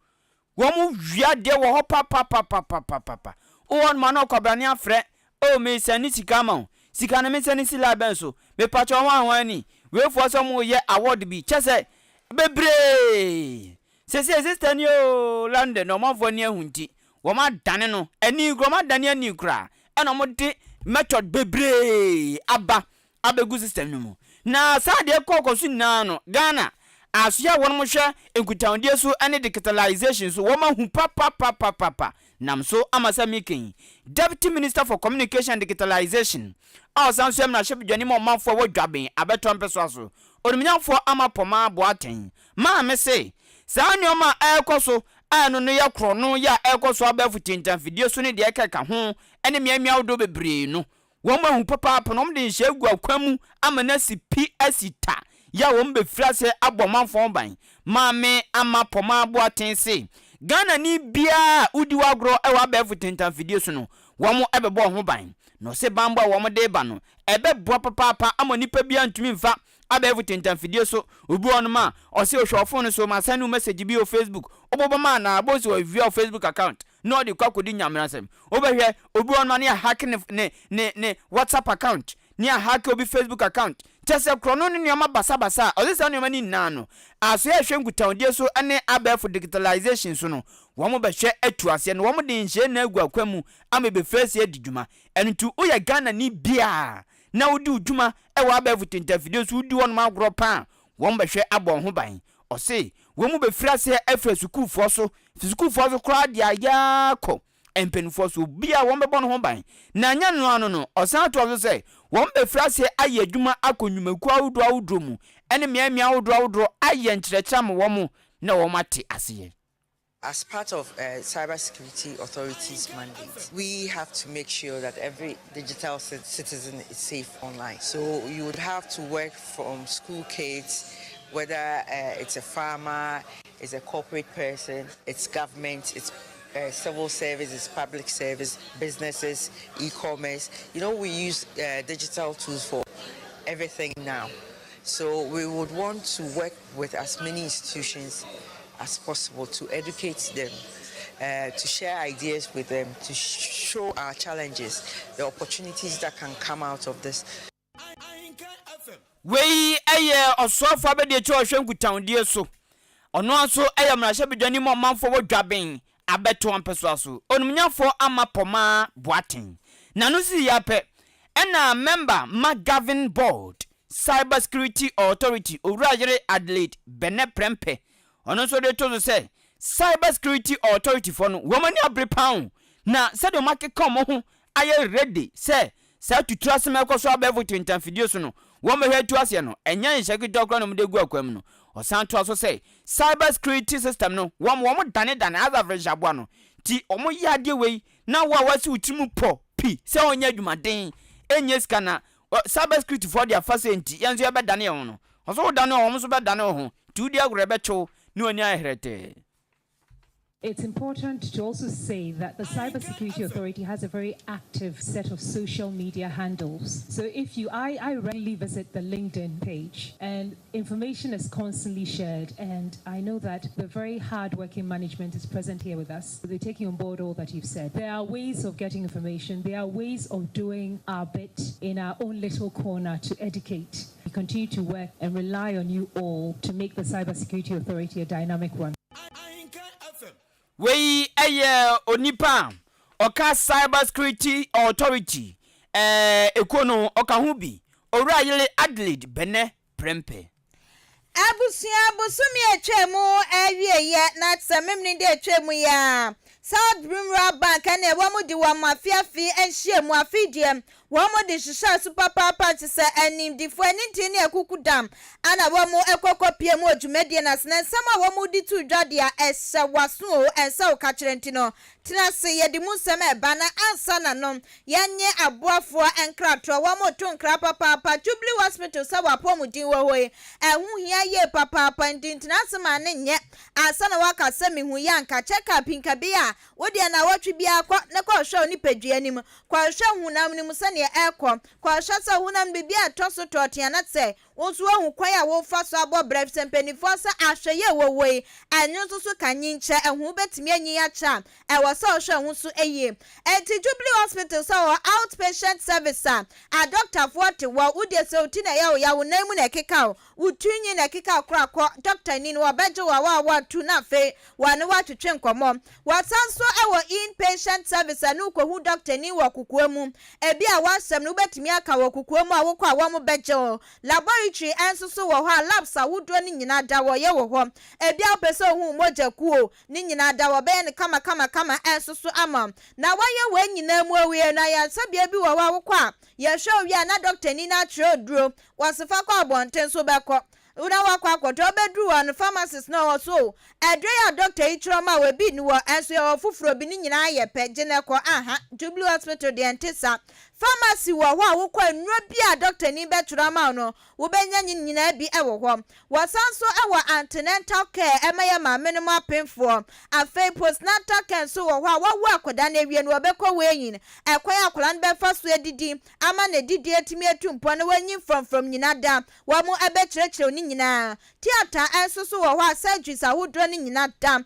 Wɔn wia deɛ wɔ hɔ papapapapapapa. Wowɔ hɔ nom a na ɔkwabrane afrɛ, oh mesɛne sika ama wo, sika no mesɛne si line bɛn so, mepakyɛw hwan hwan ni, weifoɔ sɛ wɔn reyɛ award bi, kyɛsɛ bebree. Sesei sister ni oo London na ɔmanfoɔ ani ahu nti wɔn adane no ani koraa, wɔn adane ani koraa ɛna wɔn de method bebree aba abɛgu system no mu. Na saa adeɛ kɔɔkɔ so nyinaa no Ghana. Asoɛ a wɔnom hwɛ nkutahodie so ne digitalization so wɔn ahu papapapapapa nam so ama sɛ meka yi Deputy Minister for Communication and Digitalization a ɔsan nso yɛ mmarahyɛbedwani ma ɔmanfoɔ a ɛwɔ Dwaben abɛtoa mpɛsoa so Onimnyamfoɔ Ama Pomaa Boateng maa me se saa nnoɔma a ɛrekɔ so a ɛno no yɛ korɔno yɛ a ɛrekɔ so abɛɛfo tentanfidie so ne deɛ ɛkeka ho ne mmeammea ahodoɔ bebree no Wɔahu papaapa na wɔde nhyɛ agu akwan mu ama no asi pi asi ta yɛ a wɔbɛfiri aseɛ abɔ ɔmanfoɔ ho ban. Maame Ama Pomaa Boateng se, Ghanani biara a wodi w'agorɔ wɔ abɛɛfo tentanfidie so no, wɔbɛbɔ wo ho ban. Na ɔse banbɔ a wɔde reba no, ɛbɛboa papaapa ama onipa biara ntumi mfa abɛɛfo tentanfidie so. Obi wɔ hɔnom a, ɔse ɔhwɛ wo phone so, masɛne wo message bi wɔ Facebook, wobobɔ ma anaa? Wobɛhu sɛ wawia wo Facebook account. na ɔde kɔ akɔdi Nyame asɛm. Wobɛhwɛ, obi wɔ hɔ nom a ne yɛahacke ne, ne, ne, ne WhatsApp account, ne yɛahacke obi Facebook account. Kyerɛ sɛ korɔno ne nneɛma basabasa a ɔde saa nneɛma no nyinaa no, asoɛ a ɛhwɛ nkutahodie so ne abɛɛfo digitalization so no, wɔn bɛhwɛ atu aseɛ na wɔn de nhyɛɛ nyinaa agu akwan mu ama ɛbɛfiri aseɛ adi dwuma. Ɛno nti woyɛ Ghanani biara na wodi wo dwuma wɔ abɛɛfo tentafidie so, wodi hɔnom agorɔ paa a, wɔn bɛhwɛ abɔ wo ho ban. Ɔse wɔn mu bɛfiri aseɛ afiri asukuufoɔ so, firi sukuufoɔ so koraa de ayɛ ara kɔ mpanimfoɔ so, obiara wɔn bɛbɔ ne ho ban. Na anyɛ no ano no, ɔsan toa so sɛ, wɔn bɛfiri aseɛ ayɛ adwuma akɔ nnwumakuo ahodoɔ ahodoɔ mu ne mmeammea ahodoɔ ahodoɔ ayɛ nkyerɛkyerɛ ama wɔn na wɔn ate aseɛ. As part of uh, Cybersecurity Authority's mandate, we have to make sure that every digital citizen is safe online. So you would have to work from school kids, whether uh, it's a farmer, it's a corporate person, it's government, it's uh, civil service, it's public service, businesses, e-commerce. You know, we use uh, digital tools for everything now. So we would want to work with as many institutions as possible to educate them, to share ideas with them, to show our challenges, the opportunities that can come out of this. Wei yɛ ɔsoafo abadiakyiri a ɔhwɛ nkutahodie so. Ɔno ara nso yɛ mmarahyɛbadwani ma ɔmanfoɔ wɔ Dwaben abɛtoa mpɛsoa so. Onimnyafoɔ Ama Pomaa Boateng. N'ano sii ara pɛ ɛna mɛmba ma Governing Board, Cyber Security Authority, Owura Yere Adelaide Benneh Prempeh Ɔno nso de to so sɛ, Cyber Security Authority foɔ no, wɔn ani abere paa o, na sɛdeɛ wɔn akeka wɔn ho ayɛ ready sɛ saa tuturu asɛm a ɛkɔ so abɛɛfo tentanfidie so no, wɔn bɛhwɛ atu aseɛ no, ɛnyɛ nhyɛ ketewa koraa na wɔde agu akwan mu no. Ɔsan toa so sɛ, Cyber Security system no, wɔn wɔn danedane as afrenhyɛaboa no, nti wɔn yɛ adeɛ wei na wo a woasi wo tiri mu pɔ pi sɛ wɔnyɛ adwumaden, ɛnyɛ sika na Cyber security foɔ de afa sei nti yɛn nso yɛbɛdane yɛn ho no, ɔso wodane wɔn, wɔn nso bɛdane wo ho, nti wodi agorɔ ɛbɛkye wo ne w'ani ayɛ herɛtɛɛ. It's important to also say that the Cybersecurity Authority has a very active set of social media handles. So if you, I, I regularly visit the LinkedIn page and information is constantly shared. And I know that the very hardworking management is present here with us. They're taking on board all that you've said. There are ways of getting information. There are ways of doing our bit in our own little corner to educate. We continue to work and rely on you all to make the Cybersecurity Authority a dynamic one. Wei yɛ onipa a ɔka Cyber Security Authority ekuo no ho, ɔka ho bi, Owura Yele Adelaide Benneh Prempeh. Abusua bosome a ɛtwaa mu awieɛ na sɛ Memeneda a ɛtwaa mu yi ara, South Rural Bank ɛne wɔn de wɔn afe afe nhyiamu, afe deɛ wɔn de hyehyɛɛ so papaapa te sɛ animdefoɔ anintini ne akukudam ana wɔn kɔ kɔ pie mu wɔ dwumadie no ase na nsɛm a wɔn de too dwa deɛ ɛhyɛ waso o ɛnsɛ wo kakyerɛ nti no tena ase yɛde mu nsɛm ɛba na ansa na no Yɛnnye aboafoɔ nkratoɔ, wɔreto nkra papaapa, Jubilee Hospital sɛ w'apɔmuden wɔ hɔ yi, ɛho hia yie papaapa, nti ntena ase ma no nyɛ ansa na woaka sɛ mehu yɛ anka, check up nka bi a, wo deɛ nnawɔtwe biara kɔ na kɔhwɛ wo nipadua no mu, kɔhwɛ honam no mu sɛdeɛ ɛrekɔ, kɔhwɛ sɛ honam no biribi a ɛtɔ so tɔɔtee anasɛ Wo nso woahu kwan a wofa so abɔ bra efisɛ mpanimfoɔ sɛ ahwɛyie a wɔwɔ yi, ɛno nso so ka nyinkyɛ, ɛho bɛtumi anyin akyɛ a, ɛwɔ sɛ wohwɛ ho so yie. Enti Jubilee Hospital sɛ wɔ out patient service a, adɔktafoɔ te hɔ, wo deɛ sɛ wo ti na ɛyɛ wo ya, wo nan mu na ɛkeka wo, wo tiri nwi na ɛkeka wo koraa kɔ dɔktani no, ɔbɛgye wo awaawa tu na afei wɔne wo atwetwe nkɔmmɔ. Wɔsan nso wɔ in patient service a ne wokɔhu dɔktani wɔ kokoa mu. Ebia w'asɛm no wobɛtumi aka wɔ kokoa mu a wokɔ a wɔbɛgye wo. Laboratory. Laboratory nso so wɔ hɔ a labs ahodoɔ no nyinaa da wɔyɛ wɔ hɔ. Ebia wopɛ sɛ wohu wo mogya kuo, ne nyinaa da wɔbɛyɛ no kamakamakama nso so ama wo. Na wɔayɛ wei nyinaa mu awie no, ayaresabea bi wɔ hɔ a wokɔ a, yɛhwɛ wo wie a na dɔktani no akyerɛ wo duro, wɔse fa kɔ abɔnten so wobɛkɔ na woakɔ akɔtɔ, wobɛduru hɔ no pharmacist no wɔ so o, aduro yi a dɔkta yi kyerɛ ma wo ebi nni hɔ, nso yɛwɔ foforɔ bi ne nyinaa yɛ pɛ, gye na kɔ, aha, Jubilee Hospital deɛ ɛnte saa. Pharmacy wɔ hɔ a wokɔ a nnuro bi a dɔktani bɛtwerɛ ama wo no, wobɛnya ne nyinaa bi wɔ hɔ. Wɔsan nso wɔ antenatal care ɛma yɛn maamenom apemfoɔ. Afei postnatal care nso wɔ hɔ a wɔawo akwadaa no awie no wɔbɛkɔ weighing, ɛkwan a akwadaa no bɛfa so adidi ama n'adidi atumi atu mpɔn na wanyin frɔmfrɔm nyina da, wɔbɛkyerɛkyerɛw ne nyinaa. Theatre nso so wɔ hɔ a surgeries ahodoɔ no nyina da.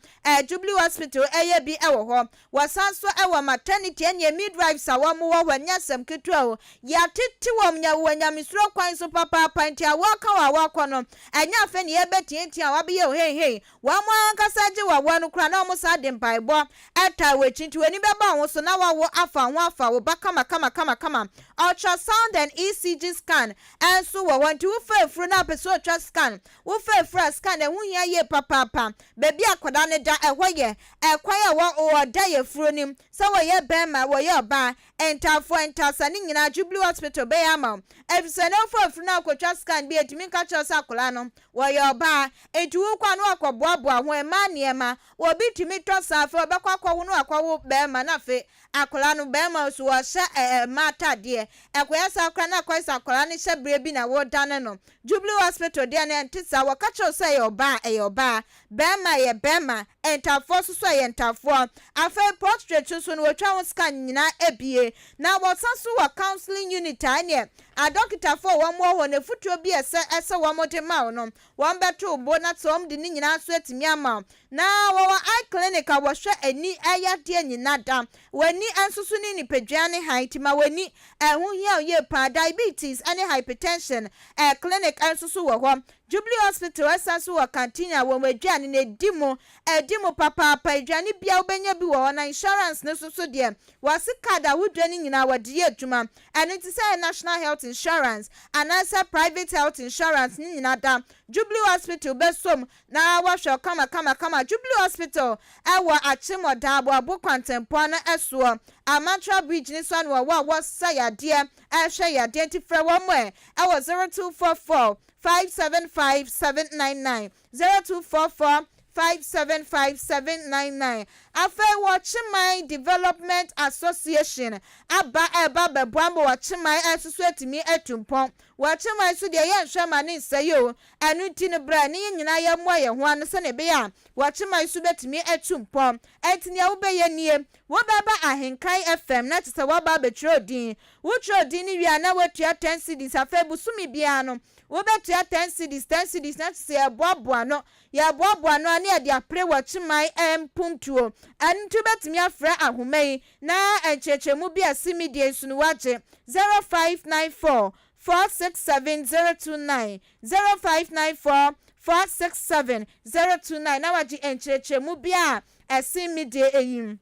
Jubilee Hospital yɛ bi wɔ hɔ. Wɔsan nso wɔ maternity ɛneɛ midwives a wɔn wɔ hɔ ɛnyɛ asɛm ketewa o. Yɛatete wɔn nya wɔ nyamesuro kwan so papaapa nti a wɔka wɔ a wɔkɔ no ɛnyɛ afei na yɛbɛtiatia a wɔabɛyɛ o hei hei. Wɔn ankasa gye w'awoɔ no koraa na wɔn san de mpaebɔ taa w'akyi nti w'ani bɛba wo ho so na w'awo afa wo ho afa wo ba kama kama kama kama. Ultrasound and ECG scan nso wɔ hɔ nti wofa afuro na wopɛ sɛ wotwa scan, wofa afuro a scan ɛho hia yie papaapa. Baabi a akwadaa no da ɛhɔ yɛ ɛkwan a wɔ wɔda yafuro no mu sɛ wɔyɛ bɛɛma wɔyɛ ɔbaa ntaafoɔ ntaasa ne nyinaa Jubilee Hospital bɛyɛ ama wo ɛfisɛ na wofa afuro na wokɔtwa scan bi a ɛtumi nka kyerɛ wo sɛ akwadaa no wɔyɛ ɔbaa nti wokɔ a na wakɔboaboa ho mmaa nneɛma obi tumi tɔ saa afei ɔbɛkɔ akɔwo na wakɔwo bɛɛma na afei akwadaa no bɛɛma nso wɔhyɛ mmaa ataadeɛ ɛkɔyɛ saa koraa na akɔyɛ sɛ akwadaa no hyɛ berɛ bi na wodane no Jubilee Hospital deɛ no ɛnte saa wɔka kyerɛ wo sɛ ɛyɛ ɔbaa a ɛyɛ ɔbaa bɛɛma yɛ bɛɛma Ntafoɔ nso so yɛ ntafoɔ. Afei prostrate nso no wɔtwa ho scan nyinaa abie. Na wɔsan so wɔ counseling unit a ɛneɛ adɔkotafoɔ a wɔn wɔ hɔ no afutuo bi a ɛsɛ sɛ wɔn de ma wo no wɔn bɛto wo bo na sɛ wɔn de ne nyinaa nso atumi ama wo. Na wɔwɔ eye clinic a wɔhwɛ ani yadeɛ nyina da. W'ani nso so ne nipadua ne hann nti ma w'ani ɛho hia wo yie paa. Diabetes ne hypertension clinic nso so wɔ hɔ. Jubilee Hospital ɛsan so wɔ canteen a wɔn aduane no ɛdi mu, ɛdi mu papaapa, aduane biara wobɛnya bi wɔ hɔ na insurance no nso so deɛ wɔse card ahodoɔ no nyinaa wɔde yɛ adwuma, ɛno nti sɛ ɛyɛ National Health Insurance anaasɛ private health insurance ne nyinaa da Jubilee Hospital bɛsom na wɔahwɛ wo kama kama kama. Jubilee Hospital ɛwɔ Akyem Ɔda Aboabo kwantempɔn no soɔ, Amantra Bridge no so na wɔwɔ a wɔsa yadeɛ, ɛhwɛ yadeɛ nti frɛ wɔn ɛ ɛwɔ 0244 575 799, 0244 575 799. Afei Wɔkyeman Development Association aba ɛreba abɛboa ma Wɔkyeman nso so atumi atu mpɔn. Wɔkyeman nso deɛ yɛnhwɛ ma ne nsɛe o, ɛno nti no bra ne yɛn nyinaa yɛmmoa yɛn ho ano sɛdeɛ ɛbɛyɛ a Wɔkyeman nso bɛtumi atu mpɔn. Ɛnti nea wobɛyɛ nie, wobɛba Ahenkan FM na kyerɛ sɛ woaba abɛtwerɛ din. Wotwerɛ din no wie a na woatua ten cedis, afei bosome biara no wobɛtua ten cedis, ten cedis na kyerɛ sɛ yɛboaboa ano, yɛboaboa ano a na yɛde apere wɔ Kyeman mpuntuo. Ɛno nti wobɛtumi afrɛ ahoma yi na nkyerɛkyerɛmu bi a ɛse me deɛ nso no woagye, 0594 467 029, 0594 467 029 na woagye nkyerɛkyerɛmu bi a ɛse me deɛ yi.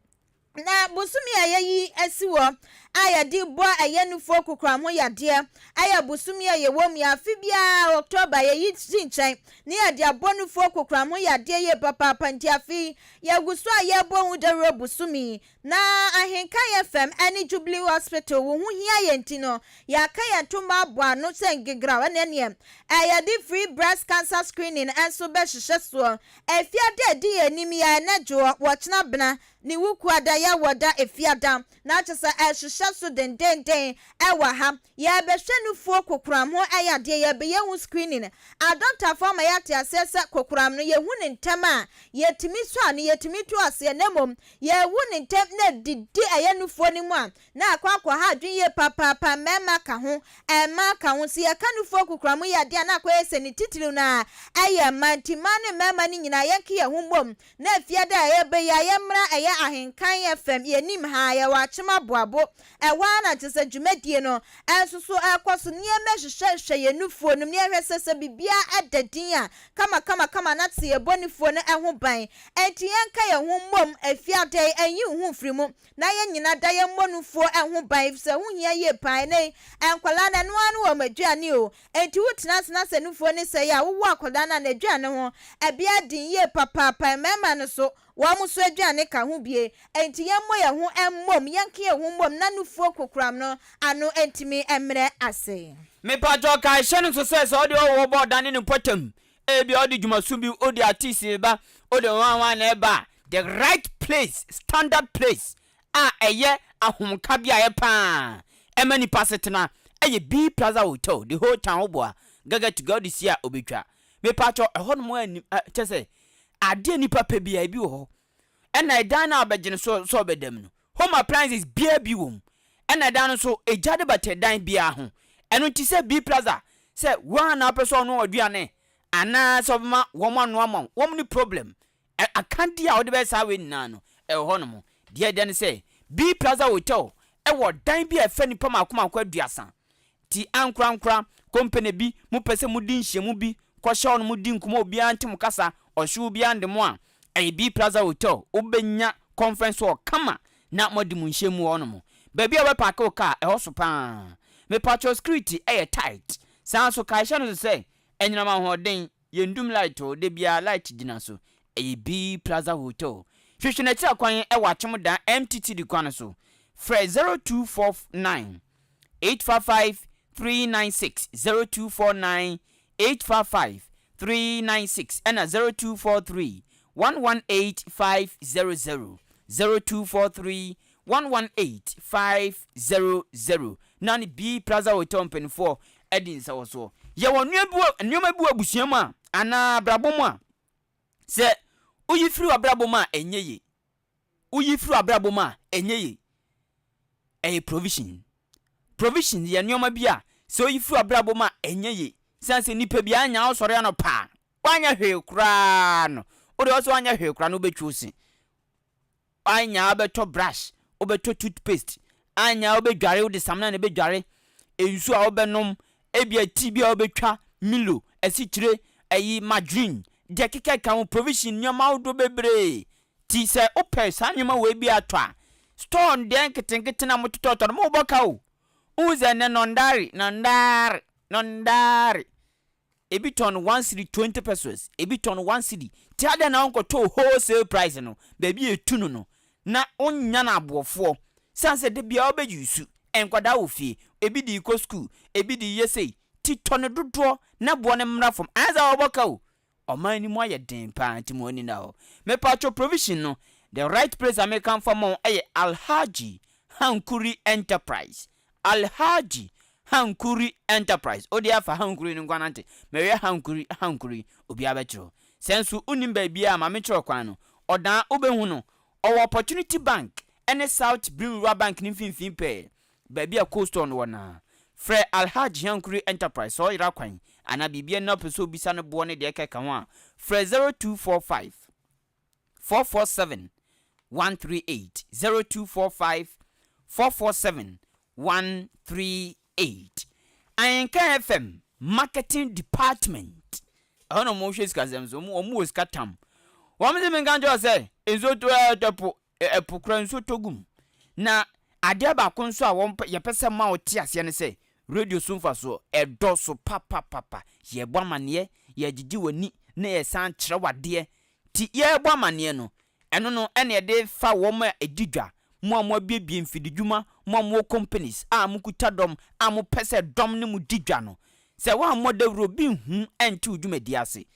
Na bosome a yɛayi asi hɔ a yɛde bɔ ɛyɛ nufoɔ kokoram ho yadeɛ yɛ bosome a yɛwɔ mu yi. Afe biara October yɛyi si nkyɛn na yɛde abɔ nufoɔ kokoram ho yadeɛ yie papaapa nti afe yi yɛgu so a yɛrebɔ ho dawuro bosome yi. Na Ahenkan FM ne Jubilee Hospital wo ho hia yɛn nti no yɛaka yɛn ntoma abɔ ano sɛ ngegraw ɛne ɛneɛ yɛde free breast cancer screening nso bɛhyehyɛ soɔ. Afiada a ɛdi yɛn anim yi a ɛnɛ dwoɔ, wɔkyena bena, Ne Wukuada yɛ wɔ da Efiada, na kyerɛ sɛ ɛhyehyɛ so dendeenden wɔ ha. Yɛrebɛhwɛ nufoɔ kokoram ho yadeɛ, yɛrebɛyɛ ho screening. Adɔktafoɔ ama yɛate aseɛ sɛ kokoram no, yɛhu no ntɛm a, yɛtumi sɔ ano, yɛtumi tu aseɛ, na mmom yɛhu no ntɛm na ɛdidi ɛyɛ nufoɔ no mu a, na akɔ akɔha adwene yie papaapa, mmarima ka ho, mmaa ka ho. Sɛ yɛka nufoɔ kokoram yadeɛ a, na akɔyɛ sɛ ne titiriw no ara yɛ mmaa, nti mmaa ne mmarima no nyinaa yɛnke yɛn ho mmom Na efiada a ɛreba yi a yɛmmra ɛyɛ Ahenkan FM yɛnim ha, yɛwɔ Akyem Aboabo, ɛhɔ ara na kyerɛ sɛ dwumadie no nso so ɛrekɔ so. Nneɛma hwehwɛhwɛ yɛn nufoɔ no mu na yɛhwɛ sɛ sɛ biribiara da din a, kama kama kama na te yɛbɔ nufoɔ no ho ban. Enti yɛnka yɛn ho mmom afiada yi, ɛnyi wo ho mfiri mu na yɛn nyina da yɛn mmɔ nufoɔ ho ban efisɛ ɛho hia yie paa. Ɛnnɛ yi, nkwadaa no ɛno ara ne wɔn aduane o. Enti wotena ase na sɛ nufoɔ no sɛe a, wowo akwadaa no a n'aduane ho ɛbea den yie papaapa. Mmarima no nso, wɔn nso aduane ka ho bie. Enti yɛmmɔ yɛn ho mmom, yɛnka yɛn ho mmom na nufoɔ kokoram no ano ntumi mmrɛ ase. Mepakyɛw kae hyɛ no nso sɛ sɛ wode ɔwɔ bɔ ɔdan ne ne mpɔtam, ebia wode dwumaso bi, wode artist reba, wode hwan hwan na ɛreba a, the right place, standard place a ɛyɛ ahomka beaeɛ pa ara ɛma nnipa asetena yɛ B Plaza Hotel, the whole town woboa, gaga to ga wode sie a wobɛtwa. Mepakyɛw ɛhɔnom a nim kyerɛ sɛ adeɛ a nnipa pɛ biara ebi wɔ hɔ. Ɛna ɛdan no a wobɛgye no so sɛ wobɛda mu no, home appliances biara bi wɔ mu. Ɛna ɛdan no nso, egya de bata ɛdan biara ho. Ɛno nti sɛ B Plaza, sɛ wo ara na wopɛ sɛ ɔnoa w'aduane anaa sɛ ɔbɛma wɔn anoa ama wo, wɔn nni problem. Ɛ akadeɛ a wode bɛyɛ saa wei nyinaa no, ɛwɔ hɔnom. Deɛ ɛdɛ ne sɛ, B Plaza Hotel wɔ dan bi a ɛfɛ nnipa mmaako mmaako 30. Nti ankorankora, kompene bi, mopɛ sɛ modi nhyiamu bi, kɔhyɛ hɔnom di nkɔmmɔ obiara nte mo kasa, ɔhyew biara nde mo a, ɛyɛ B Plaza Hotel. Wobɛnya conference hall kama na moadi mo nhyiamu wɔ hɔnom. Baabi a wobɛpaake wo kaa, ɛhɔ so pa ara. Mepakyɛw security yɛ tight. Saa nso kae hyɛ no so sɛ, anyinam ahoɔden, Yɛndum light o, da biara light gyina so. Ɛyɛ B Plaza Hotel. Hwehwɛ n'akyira kwan wɔ Akyem Dan MTTD kwan no so. Frɛ 0249 855 396, 0249 855 396 ɛna 0243 118 500, 0243 118 500 na ne B Plaza Hotel mpanimfoɔ adi nsawɔsoɔ. Yɛwɔ nneɛma bi wɔ abusua mu a anaa abrabɔ mu a sɛ woyi firi w'abrabɔ mu a ɛnyɛ yie. Woyi firi w'abrabɔ mu a ɛnyɛ yie. Ɛyɛ provision. Provision yɛ nneɛma bi a sɛ woyi firi w'abrabɔ mu a ɛnyɛ yie. Sane sɛ nipa bi anya wosɔre anɔpa a woanyɛ hwee koraa no wode ɔsɛ woanyɛ hwee koraa no wobɛtwi wo se. Anyaa wobɛtɔ brush, wobɛtɔ toothpaste, anyaa wobɛdware, wode samina na ɛbɛdware, nsuo a wobɛnom, ebia tea bi a wobɛtwa, Milo, asikyire, ayi, margarine, deɛ ɛkeka ho, provision nneɛma ahodoɔ bebree. Ti sɛ wopɛ saa nneɛma wei bi atɔ a, store deɛ nketenkete na mototɔtɔ no, mobɔ ka o. Wohu sɛ nnɛ nɔndare, nɔndare, nɔndare. Ebi tɔn one cedi 20 pesewas, ebi tɔn one cedi. Nti adɛn na wonkɔtɔ wholesale price no, baabi a etu no no, na wonnya no aboɔfoɔ? Sane sɛ da biara wobɛ use, nkwadaa wɔ fie, ebi de rekɔ school, ebi de reyɛ sei, nti tɔ no dodoɔ na boɔ no mmra fam. Anyɛ saa a wɔbɔ ka o. Ɔman no mu ayɛ den paa nti mo ani nna hɔ. Mepaatwo provision no, the right place a mekamfo ama wo yɛ Alhaji Hankuri Enterprise. Alhaji Hankuri Enterprise. Wo deɛ afa Hankuri no nko ara nante. Mɛyɛ Hankuri, Hankuri, obiara bɛkyerɛ wo. Sɛ nso wonnim baabiara a, ma menkyerɛ wo kwan no. Ɔdaa, wobɛhu no. Ɔwɔ Opportunity Bank ne South Birim Rural Bank no mfimfini pɛɛ, baabi a Cold Store no wɔ no ara. Frɛ Alhaji Hankuri Enterprise sɛ ɔyera kwan anaa biribi na wopɛ sɛ obisa no boɔ ne deɛ ɛkeka ho a, frɛ 0245 447 138, 0245 447 138. Ahenka FM Marketing Department, ɛhɔ na wɔhwɛ sikasɛm so, wɔn wɔ sika tam. Wɔn se menka nkyerɛ wo sɛ nsuo tɔ ɛtɔ po, ɛpo kora nsuo tɔ gu mu. Na adeɛ baako nso a wɔn yɛpɛ sɛ ma wɔte aseɛ ne sɛ radio so mfasoɔ ɛdɔso papapapa. Yɛbɔ amaneɛ, yɛgyegye w'ani na yɛsan kyerɛ w'adeɛ. Nti yɛrebɔ amaneɛ no, ɛno no ɛna yɛde fa wɔn a ɛdi dwa, mo a moabuebue mfididwuma, mo a mowɔ companies a mokuta dɔm a mopɛ sɛ dɔm ne mo di dwa no. Sɛ woammɔ dawuro obi nhu nte wo dwumadie ase.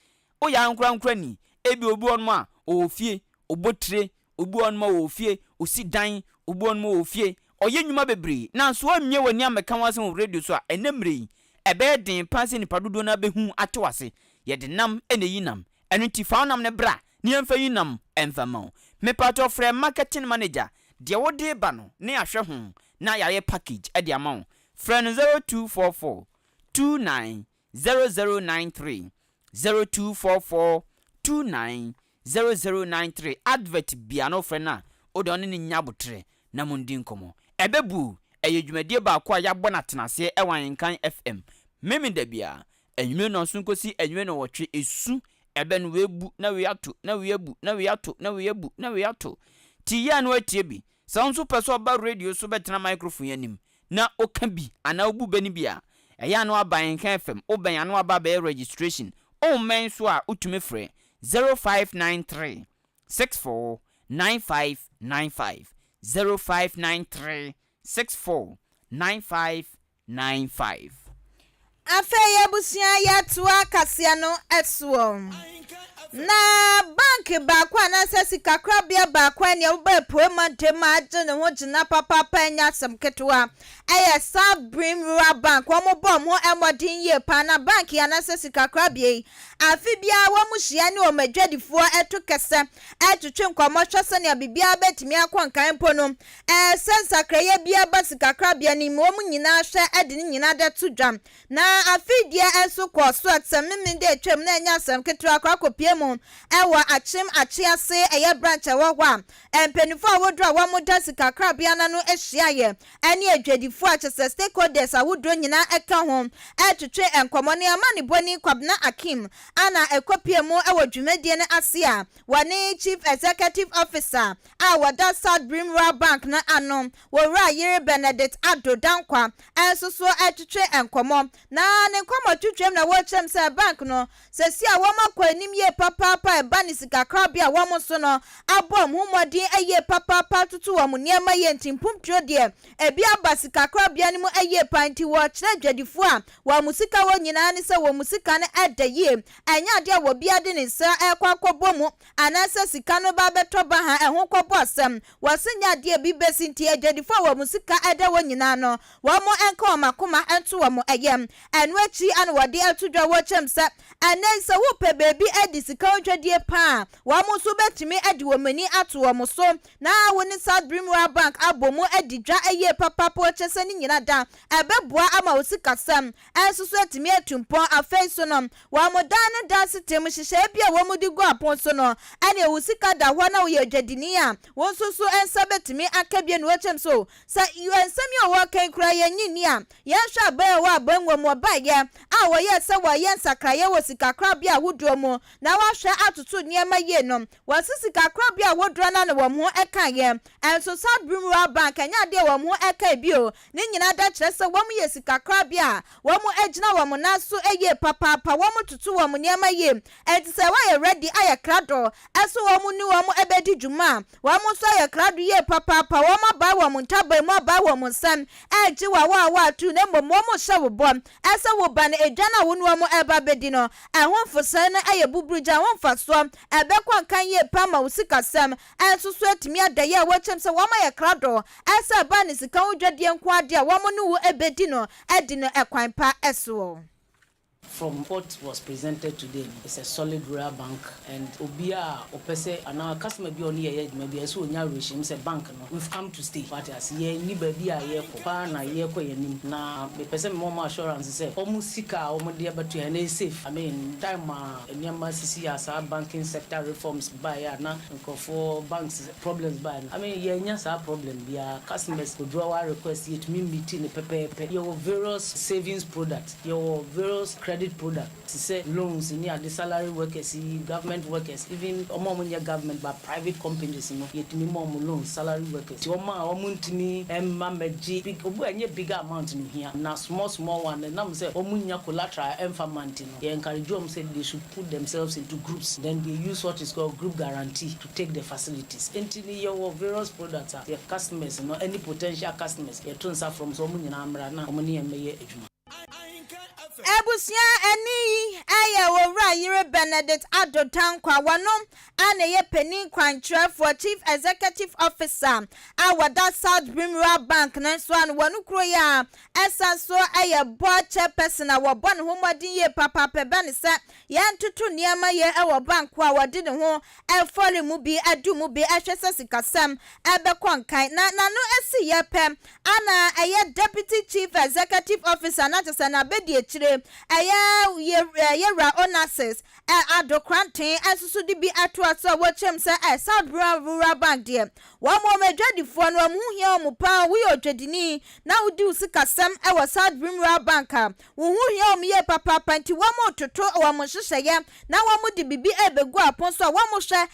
Woyɛ ankorankorani, ebia obi wɔ hɔnom a ɔwɔ fie, ɔbɔ tire, obi wɔ hɔnom a ɔwɔ fie, ɔsi dan, obi wɔ hɔnom a ɔwɔ fie, ɔyɛ nnwuma bebree. Nanso woammue w'ani ammɛka ho asɛm wɔ radio so a, ɛnnɛ mmerɛ yi, ɛbɛyɛ den paa sɛ nnipa dodoɔ no ara bɛhu ate wo ase. Yɛde nam na ɛyi nam. Ɛno nti fa wo nam no bra na yɛmfa yi nam mfa mma wo. Mepakyɛw frɛ marketing manager, deɛ wode reba no na yɛahwɛ ho na yɛayɛ package de ama wo. Frɛ no 0244 29 0093, 0244 29 0093. Advert bia no wofrɛ no a. Wo deɛ ɔne no nnya aboterɛ na mondi nkɔmmɔ. Ɛbɛbu ɛyɛ dwumadie baako a yɛabɔ no atenaseɛ wɔ Ahenkan FM. Memenda biara, anwummere nnɔnson kɔsi anwummere nnɔnwɔtwe, ɛsu, ɛbɛ no wei bu na wei ato, na wei abu, na wei ato, na wei abu, na wei ato. Nti yɛ a na woatie bi. Sɛ wo nso wopɛ sɛ ɔba radio so bɛtena microphone yi anim na woka bi anaa wobu bɛ no bi a, ɛyɛ a na woaba Ahenkan FM, wobɛn a na woaba abɛyɛ registration. Wommɛn nso a, wotumi frɛ 0593 64 9595, 0593 64 9595. Afei abusua yɛtoa kaseɛ no soɔ. Na bank baako anaasɛ sikakorabea baako a nea woba apuei mantam a agye ne ho gyina papaapa ɛnyɛ asɛm ketewa ɛyɛ South Brim Rural Bank. Wɔn bɔ wɔn ho mmɔden yie paa na bank yi anaasɛ sikakorabea yi afe biara wɔn hyia ne wɔn adwadifoɔ to kɛsɛ twetwe nkɔmmɔ hwɛ sɛnea biribiara bɛtumi akɔ nkan mpo no Sɛ nsakraeɛ biara ba sikakorabea no mu, wɔn nyinaa hwɛ de ne nyinaa de to dwa. Na afei deɛ nso kɔɔ so a, te sɛ Memeneda a atwam na ɛnyɛ asɛm ketewa koraa kɔpue mu wɔ Akyem Akyease ɛyɛ branch a ɛwɔ hɔ a mpanimfoɔ ahodoɔ a wɔda sikakorabea no ano hyiaeɛ ne adwadifoɔ a kyerɛ sɛ stakeholders ahodoɔ nyinaa ka ho retwetwe nkɔmmɔ. Ne amanebɔni Kwabena Akim a na ɛkɔpue mu wɔ dwumadie no ase a wɔne Chief Executive Officer a wɔda South Brim Rural Bank no ano, Owura Yere Benedict Addo Dankwa nso so retwetwe nkɔmmɔ. Na ne nkɔmmɔtwetwem na wɔrekyerɛ mu sɛ bank no, seesei a wɔakɔ anim yie papaapa a ɛba ne sikakorabea a wɔn nso no abɔ wɔn ho mmɔden yie papaapa atoto wɔn nneɛma yie nti mpuntuo deɛ ebi aba sikakorabea no mu yie paa nti wɔrekyerɛ adwadifoɔ a wɔn sika wɔ nyinaa ne sɛ wɔn sika no da yie ɛnyɛ adeɛ a obiara de ne nsa rekɔ akɔbɔ mu Anaasɛ sika no ba bɛtɔ ba ha ɛho kɔbɔ asɛm. Wɔse nyɛ adeɛ a bi bɛsi nti adwadifoɔ a wɔn sika da hɔ nyinaa no wɔn nka wɔn akoma nto wɔn yam. Ɛno akyi na wɔde ato dwa wɔ kyɛm sɛ ɛnnɛ yi sɛ wopɛ baabi adi sika ho dwadie paa a wɔn nso bɛtumi de wɔn ani ato wɔn so na wo ne South Brim Rural Bank abɔ mu adi dwa yie papaapa wɔkyerɛ sɛ ne nyina da ɛbɛboa ama wo sikasɛm nso so atumi atu mpɔn. Afei nso no, wɔn dan no dan setem nhyehyɛe bi a wɔde gu apon so no, ɛnea wo sika da hɔ na woyɛ odwadini a, wo nso so nsa betumi aka bi. Ɛnna wɔkyerɛm so sɛ, Nsɛm yi a wɔreka yi koraa yɛnnye nni a, yɛnhwɛ aban a ɛwɔ abangua mu ɔbaeɛ a wɔyɛɛ sɛ wɔreyɛ nsakraeɛ wɔ sikakorabea ahodoɔ mu na wɔahwɛ atoto nneɛma yie no. Wɔse sikakorabea ahodoɔ no ara na wɔn ho kaeɛ. Nso South Brim Rural Bank ɛnyɛ adeɛ a wɔn ho kae bio. Ne nyinaa da kyerɛ sɛ wɔn yɛ sikakorabea a wɔn agyina wɔn nan so yie papaapa, wɔn toto wɔn nneɛma yie, enti sɛ wɔayɛ ready ayɛ krado sɛ wɔn ne wɔn bɛdi dwuma a, wɔn nso ayɛ krado yie papaapa, wɔn abae wɔn ntaban mu abae wɔn nsam regye wo a woato na mmom wɔn rehyɛ wo bɔ sɛ wo ba no edwa no a wo ne wɔn reba abɛdi no ɛho mfosɛe no yɛ buburugya, ɛho mfasoɔ ɛbɛkɔ nkan yie paa ma wo sikasɛm nso so atumi ada yɛ a wɔkyerɛm sɛ wɔayɛ krado sɛ ɛba ne sika ho dwadie nko ara deɛ a wɔn ne wo bɛdi no adi no ɛkwan pa soɔ. From what was presented today no, it's a solid rural bank and obiara a ɔpɛ sɛ anaa customer bi a ɔne yɛn yɛ adwuma biara ɛsɛ sɛ ɔnya awerɛhyɛmu sɛ bank no we've come to stay. Wate ase? Yɛnni baabi a yɛrekɔ, kɔ ara na yɛrekɔ yɛn anim. Na mepɛ sɛ mema wɔn assurance sɛ wɔn sika a wɔde abɛto yɛn no ɛyɛ safe. I mean time a nneɛma sisi a saa banking sector reforms baeɛ a na nkurɔfoɔ banks problems baeɛ no, I mean yɛannya saa problem biara, customers withdrawal request yɛtumi meet no pɛpɛɛpɛ, yɛwɔ various savings products, yɛwɔ various credit products te sɛ loans ne ade, salary workers yi, government workers, even wɔn a wɔnyɛ government but private companies no yɛtumi ma wɔn loans, salary workers, nti wɔn a wɔntumi mma mmɛgye big, obi a ɛnyɛ bigger amount no hia, na small small one no ɛnam sɛ wɔnnya collateral ɛmfa mma nti no yɛ encourage wɔn sɛ they should put themselves into groups then they use what is called group guarantee to take the facilities. Enti no yɛwɔ various products a yɛ customers no ɛne potential customers yɛto nsa frɛ wɔn sɛ wɔn nyinaa mmra na wɔn ne yɛn mmɛyɛ adwuma. Abusua ɛne yi yɛ Owura Yere Benedict Addo Dankwa, wɔno a na ɛyɛ panin kwankyerɛfoɔ, Chief Executive Officer, a wɔda South Brim Rural Bank no nso ano. Wɔno kuro yi a ɛsan so yɛ Board Chairperson a wɔbɔ ne ho mmɔden yie papaapa ɛbɛ ne sɛ yɛntoto nneɛma yie wɔ bank a wɔde ne ho fɔre mu bi du mu bi hwɛ sɛ sikasɛm bɛkɔ nkan. Na n'ano si yɛ pɛ a na ɛyɛ Deputy Chief Executive Officer na kyerɛ sɛ n'abɛdiakyire. akyire ɛyɛ Yɛwura Onassis Addo Koranteng nso so de bi atoa so a wɔkyerɛ mu sɛ South Rural Bank deɛ wɔn wɔn adwadifoɔ no wɔn ho hia wɔn paa woyɛ odwadini na wodi wo sikasɛm wɔ South Rural Bank a wo ho hia wɔn yie papaapa nti wɔretoto wɔn nhyehyɛeɛ na wɔde biribi rebɛgu apon so a wɔhwɛ sɛ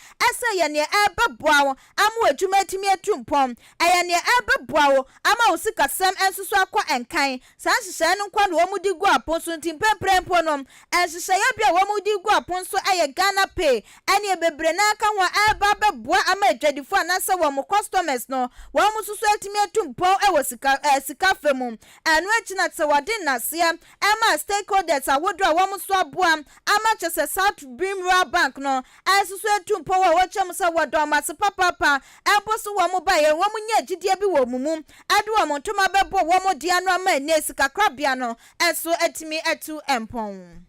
ɛyɛ nea ɛrebɛboa wo ama w'adwuma atumi atu mpɔn, ɛyɛ nea ɛrebɛboa wo ama wo sikasɛm nso so akɔ nkan. Saa nhyehyɛeɛ no nko ara na wɔde gu apon so nti mprempren mpo no, nhyehyɛeɛ bi a wɔde gu apon so yɛ Ghana Pay ɛne bebree no ara ka ho a ɛreba abɛboa ama adwadifoɔ anaasɛ wɔn customers no wɔn nso so atumi atu mpɔn wɔ sika sika fa mu. Ɛno akyi na sɛ wɔde nnaseɛ maa stakeholders ahodoɔ a wɔn nso aboa ama kyerɛ sɛ South Brim Rural Bank no nso so atu mpɔn wɔ wɔkyerɛ mu sɛ wɔdɔ wɔn ase papaapa mpo so wɔn baeɛ wɔn nyaa gyidie bi wɔ wɔn mu de wɔn ntoma bɛbɔ wɔn deɛ ano ama ɛnnɛ sikakorabea no nso atumi atu mpɔn.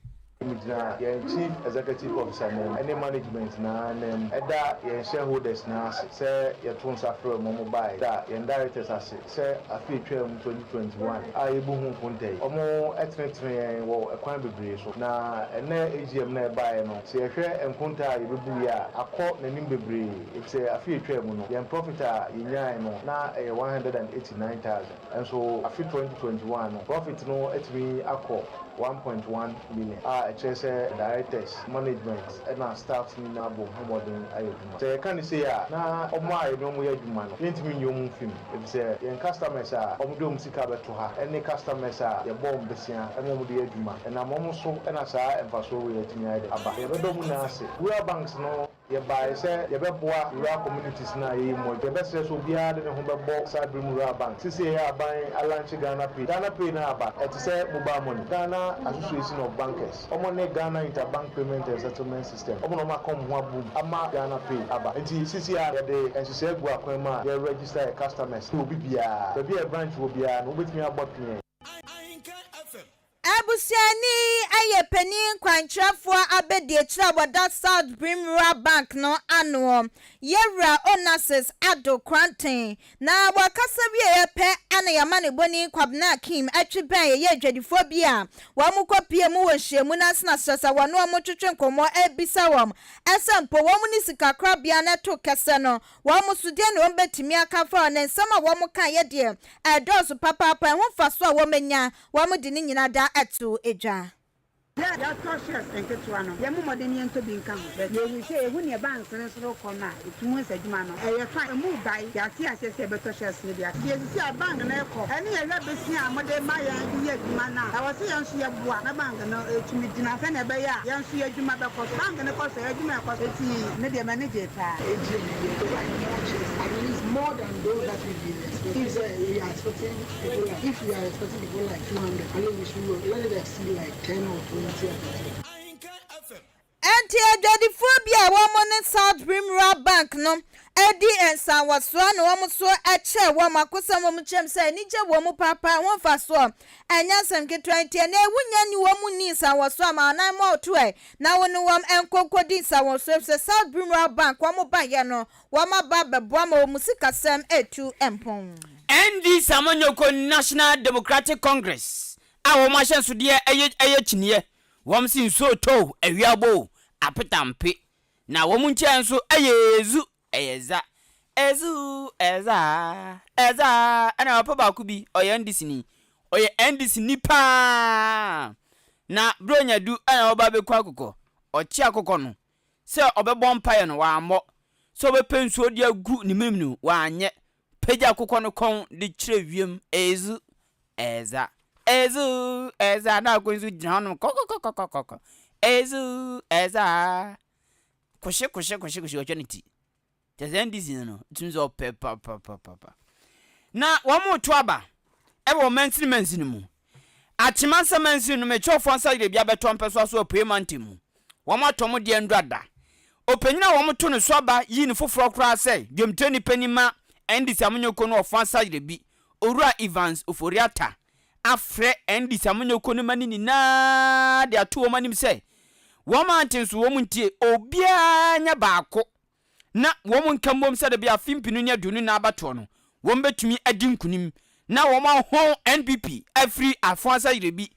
Megyina yɛn Chief Executive Officer nan mu ne management nyinaa nan mu da yɛn shareholders nyinaa ase sɛ yɛtoo nsa frɛɛ wɔn ma wɔbaeɛ, da yɛn directors ase sɛ afe a etwaa mu 2021 a yɛbu ho nkonta yi, wɔtenetenee yɛn wɔ kwan bebree so. Na ɛnnɛ AGM no a ɛbaeɛ no, sɛ yɛhwɛ nkonta a yɛbɛbuiɛ a, akɔ n'anim bebree, efisɛ afe a etwaa mu no, yɛn profit a yɛnyaeɛ no, na ɛyɛ 189,000. Nso afe 2021 no, profit no atumi akɔ 1.1 million, a ɛkyerɛ sɛ directors, management na staffs nyinaa abɔ ho mmɔden ayɛ adwuma. Sɛ yɛka no sei a, na wɔn a yɛne wɔn yɛ adwuma no, yɛntumi nyi wɔn mfi mu, efisɛ yɛn customers a wɔde wɔn sika bɛto ha ne customers a yɛbɔ wɔn bosea ma wɔde yɛ adwuma, ɛnam wɔn so na saa mfasoɔ wei atumi ayɛ dɛn aba. Yɛbɛdɔ mo nyinaa ase. Rural banks no. Yɛbaeɛ sɛ yɛbɛboa rural communities no a yɛyɛ mu adwuma. Yɛbɛsrɛ sɛ obiara de ne ho bɛbɔ saa bere mu Rural Bank. Seesei aban alankye Ghana Pay. Ghana Pay no aba, ɛte sɛ mobile money. Ghana Association of Bankers, wɔn ne Ghana Interbank Payment and Settlement System, wɔn na wɔaka wɔn ho abom ama Ghana Pay aba. Enti seesei a yɛde nhyehyɛe agu akwan mu a yɛreregister yɛn customers ne obi biara. Baabi a yɛn branch wɔ biara no, wobɛtumi abɔ apini yɛn. Abusuani yi yɛ panin kwankyerɛfoɔ abadiakyire a wɔda South Brim Rural Bank no ano, Yɛwura Onassis Addo Koranteng. Na wɔkasa wieeɛ pɛ na y'amanebɔni Kwabena Akim twe bɛn yɛyɛ adwadifoɔ bi a wɔn kɔ pie mu wɔ nhyiamu no ase na srɛ sɛ wɔne wɔn twetwe nkɔmmɔ bisa wɔn sɛ mpo wɔn ne sikakorabea no to kɛsɛ no wɔn nso deɛn na wɔn bɛtumi aka afa ho na nsɛm a wɔn kaeɛ deɛ ɛdɔɔso papaapa ɛho mfasoɔ a wɔn anya Wɔde ne nyina da too dwa. Berɛ a yɛatɔ shares nketewa no, yɛmmɔ mmɔden na yɛntɔ bi nka ho. But yɛhu sɛ yɛhu nea banks no nso rekɔ no a, ɛtumi hu sɛ adwuma no, ɛyɛ fine. Ɛmu bae, yɛate aseɛ sɛ yɛbɛtɔ shares no bi aka. Deɛ seesei a bank no rekɔ, ɛne yɛhwɛ bosea a mode ma yɛn de yɛ adwuma no a, ɛwɔ sɛ yɛn nso yɛboa na bank no tumi gyina sɛnea ɛbɛyɛ a yɛn nso yɛn adwuma bɛkɔ so. Bank no kɔ so a, yɛn adwuma rekɔ so. Enti me deɛ m'ani gyee paa. AGM no yɛ like more shares, at least more than those that we've been expecting. If sɛ we are expecting People like if we are expecting people like 200, at least we should let it exceed like 10 or 20 at a time. Enti adwadifoɔ bi a wɔn ne South Brim Rural Bank no di nsanwɔsoɔ na wɔn nso kyɛɛ wɔn akosɛm wɔn kyerɛm sɛ anigye wɔ mu paapa ɛho mfasoɔ ɛnyɛ asɛm ketewa nti ɛnɛ wonya ne wɔn nni nsanwɔsoɔ ama wɔn nan mmɔ ɔto ɛ na wo ne wɔn nkɔ nkɔdi nsanwɔsoɔ efisɛ South Brim Rural Bank wɔn baeɛ no Wɔaba abɛboa ma wɔn sikasɛm atu mpɔn. NDC amanyɔkuo National Democratic Congress a wɔn ahyɛnsodeɛ yɛ yɛ kyiniiɛ, wɔn se nsuo retɔ o, awia bɔ o, apetampe, na wɔn nkyia nso yɛ ezu, ɛyɛ za, ezu, ɛza, ɛza, ɛna papa baako bi ɔyɛ NDC ni, ɔyɛ NDC ni paa, na Buronya du ɛna ɔba abɛku akokɔ, ɔkye akokɔ no, Sɛ ɔbɛbɔ mpaeɛ no, wammɔ. Sɛ ɔbɛpɛ nsuo de agu ne menem no, wanyɛ. Pagya akokɔ no kɔn de kyerɛ wiem, Ezu, ɛza, ezu, ɛza. Na akokɔ nso gyina hɔnom kɔkɔkɔkɔkɔkɔ. Ezu, ɛza. Kohye, kohye, kohye, kohye, ɔtwa ne ti. Kyerɛ sɛ NDC no no, tumi sɛ ɔpɛ papapapa. Na wɔreto aba wɔ mansini mansini mu. Akyemansa mansini no, mekyerɛwfoɔ nsa yerɛ bi abɛtɔ mpɛsoa so Apuei mantam mu. Wɔatɔ mo deɛ nnora da. Ɔpanyin a wɔto ne so aba yii no foforɔ koraa sɛ dwamtirani panin ma NDC amanyɔkuo no ɔfoa nsa yerɛ bi, Owura Evans Ofori-Atta afrɛ NDC amanyɔkuo no mma no nyinaa de ato wɔn anim sɛ wɔn ante nso wɔn ntie, obiara nyɛ baako na wɔn nka mmom sɛdeɛ ɛbɛyɛ afe mpenu ne 24 abatoɔ no wɔn bɛtumi adi nkunim na wɔn ahɔn NPP afiri Afoansa Yerɛbi.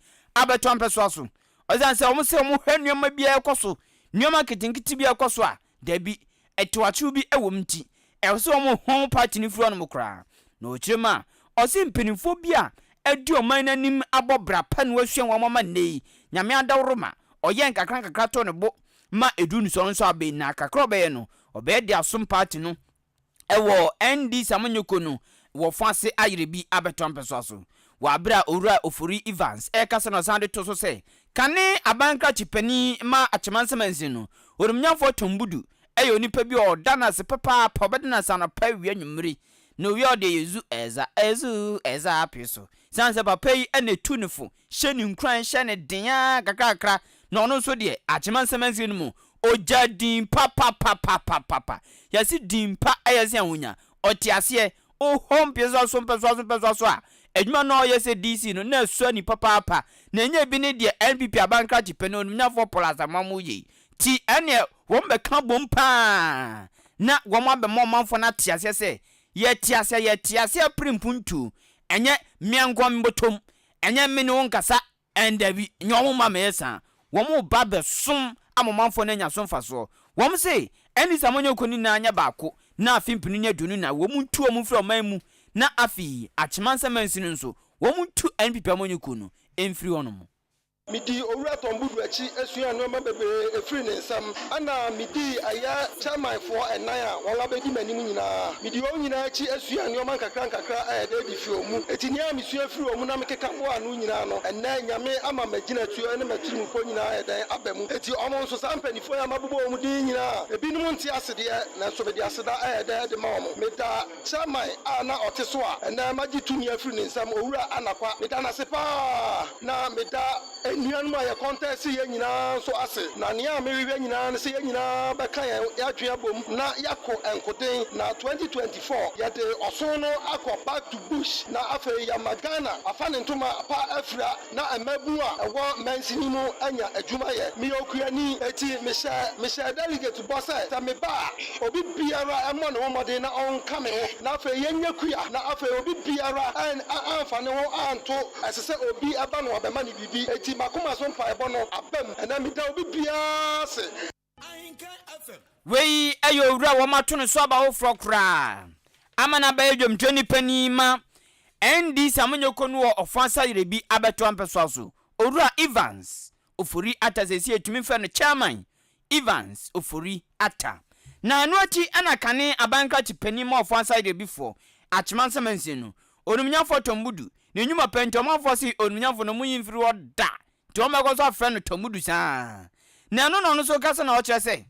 abɛto ampɛsoa so. Ɔsiane sɛ wɔn sɛ wɔn hwɛ nneɛma bi a ɛkɔ so, nneɛma nketenkete bi a ɛkɔ so a, dabi, ɛtoakyew bi wɔ mu nti, ɛwɔ sɛ wɔn hɔn party no firi hɔnom koraa. Na ɔkyerɛ mu a, ɔse mpanimfoɔ bi a adi ɔman no anim abɔ bra pa na wasua wɔn ama nnɛ yi, Nyame adaworoma, ɔyɛ nkakra nkakra tɔ ne bo ma ɛduru ne so, ɔno nso abɛn na kakra a ɔbɛyɛ no, ɔbɛyɛ de asom party no wɔ ND Samanyoko no wɔ fa ase ayere bi abɛtɔ mpɛsoa so. Wɔ aber a Owura Ofori Evans rekasa na ɔsan de too so sɛ kane aban krakye panin ma Akyemansa Mansin no, Onimnyamfoɔ Tom Budu yɛ onipa bi a ɔda no ase papaapa, ɔbɛda no ase anɔpa, awia, anwummere, na owia ɔde ɛyɛ zu ɛza, ɛzu ɛza apee so. Esiane sɛ papa yi na etu no fo, hyɛ no nkuran, hyɛ no den ara kakrakra, na ɔno nso deɛ, Akyemansa Mansin no mu, ogya din papapapapapa. Yɛse din pa yɛ sen ahonya. Ɔte aseɛ, wohɔ mpɛsoa so mpɛsoa so mpɛsoa so a, adwuma no a ɔyɛ sɛ DC no, na ɛsɔ ani papaapa. Na ɛnyɛ bi ne deɛ NPP abankrakye panin Onimnyafoɔ Paul Asamoah mo yɛ yi. Ti ɛneɛ wɔn bɛka abom paa na wɔn abɛma ɔmanfoɔ no ate aseɛ sɛ, yɛte aseɛ, yɛte aseɛ pere mpuntuo. Ɛnyɛ mmea nkoa mbɔtɔm, ɛnyɛ me ne wo nkasa, Ɛn dabi, nyɛ wɔn mma mɛyɛ saa. Wɔn reba abɛsom ama ɔmanfoɔ no anya so mfasoɔ. Wɔn se, Ɛnde sɛ monyɛ kɔ no nyinaa nyɛ baako, na afe mpenu ne 24 wɔn ntu wɔn mfiri ɔman mu, na afei Akyemansa mansin no nso, wɔn ntu NPP amanyɔkuo no mfiri hɔnom. Medii Owura Tɔmbudu akyi suaa nnoɔma bebree firii ne nsam. Ɛna medii ɛyɛ chairmanfoɔ ɛnan a wɔn abɛdi m'anim nyinaa. Medii wɔn nyinaa akyi suaa nnoɔma nkakra nkakra a ɛda adi firi wɔn mu. Enti nea mesua firii wɔn mu na mekeka boaa ano nyinaa no, ɛnnɛ Nyame ama m'agyinatuo ne m'atirimpɔ nyinaa ayɛ dɛn aba mu. Enti wɔn nso, saa mpaninfoɔ yi a mabobɔ wɔn din yi nyinaa, ebinom nte ase deɛ, nanso mede aseda ayɛ dɛn de ma wɔn. Meda Chairman a na ɔte so a ɛnnɛ magye tumi afiri ne nsam, Owura Anakwa, meda no ase pa ara, na meda anuanom a yɛkɔntɛste yɛn nyinaa nso ase. Na nea mehwehwɛ nyinaa ne sɛ yɛn nyinaa bɛka yɛn adwene abom na yɛako nkoden, na 2024 yɛde ɔson no akɔ back to bush, na afei yɛama Ghana afa ne ntoma pa afira. Na mmabun a ɛwɔ mansini mu anya adwuma yɛ. Meyɛ okuani, enti mehyɛ mehyɛɛ delegate bɔ sɛ, sɛ meba a, obi biara mmɔ ne ho mmɔden na ɔnka me ho, na afei yɛnyɛ kua, na afei obi biara amfa ne ho anto ɛsɛ sɛ obi ba na wabɛma no biribi. Enti m'akoma so mpaebɔ no aba mu. Ɛnnɛ meda obi biara ase. Wei yɛ owura a wɔato no so aba foforɔ koraa ama no abɛyɛ dwamtwani panin ma NDC amanyɔkuo no wɔ Ɔfã Sayerebi abɛtoa mpɛsoa so. Owura Evans Ofori Atta seesei yɛtumi frɛ no Chairman Evans Ofori Atta. Na ɛno akyi na kane aban krakye panin ma Ɔfã Sayerebifoɔ, Akyem Ansamansin no, Onumnyafoɔ Tom Budu, ne nnwuma pa nti ɔmanfoɔ se Onumnyafoɔ no monyi mfiri hɔ da Nti wɔbɛkɔ so afrɛ no Tamudu saa ara. Na ɛno na ɔno nso kasa na ɔkyerɛ sɛ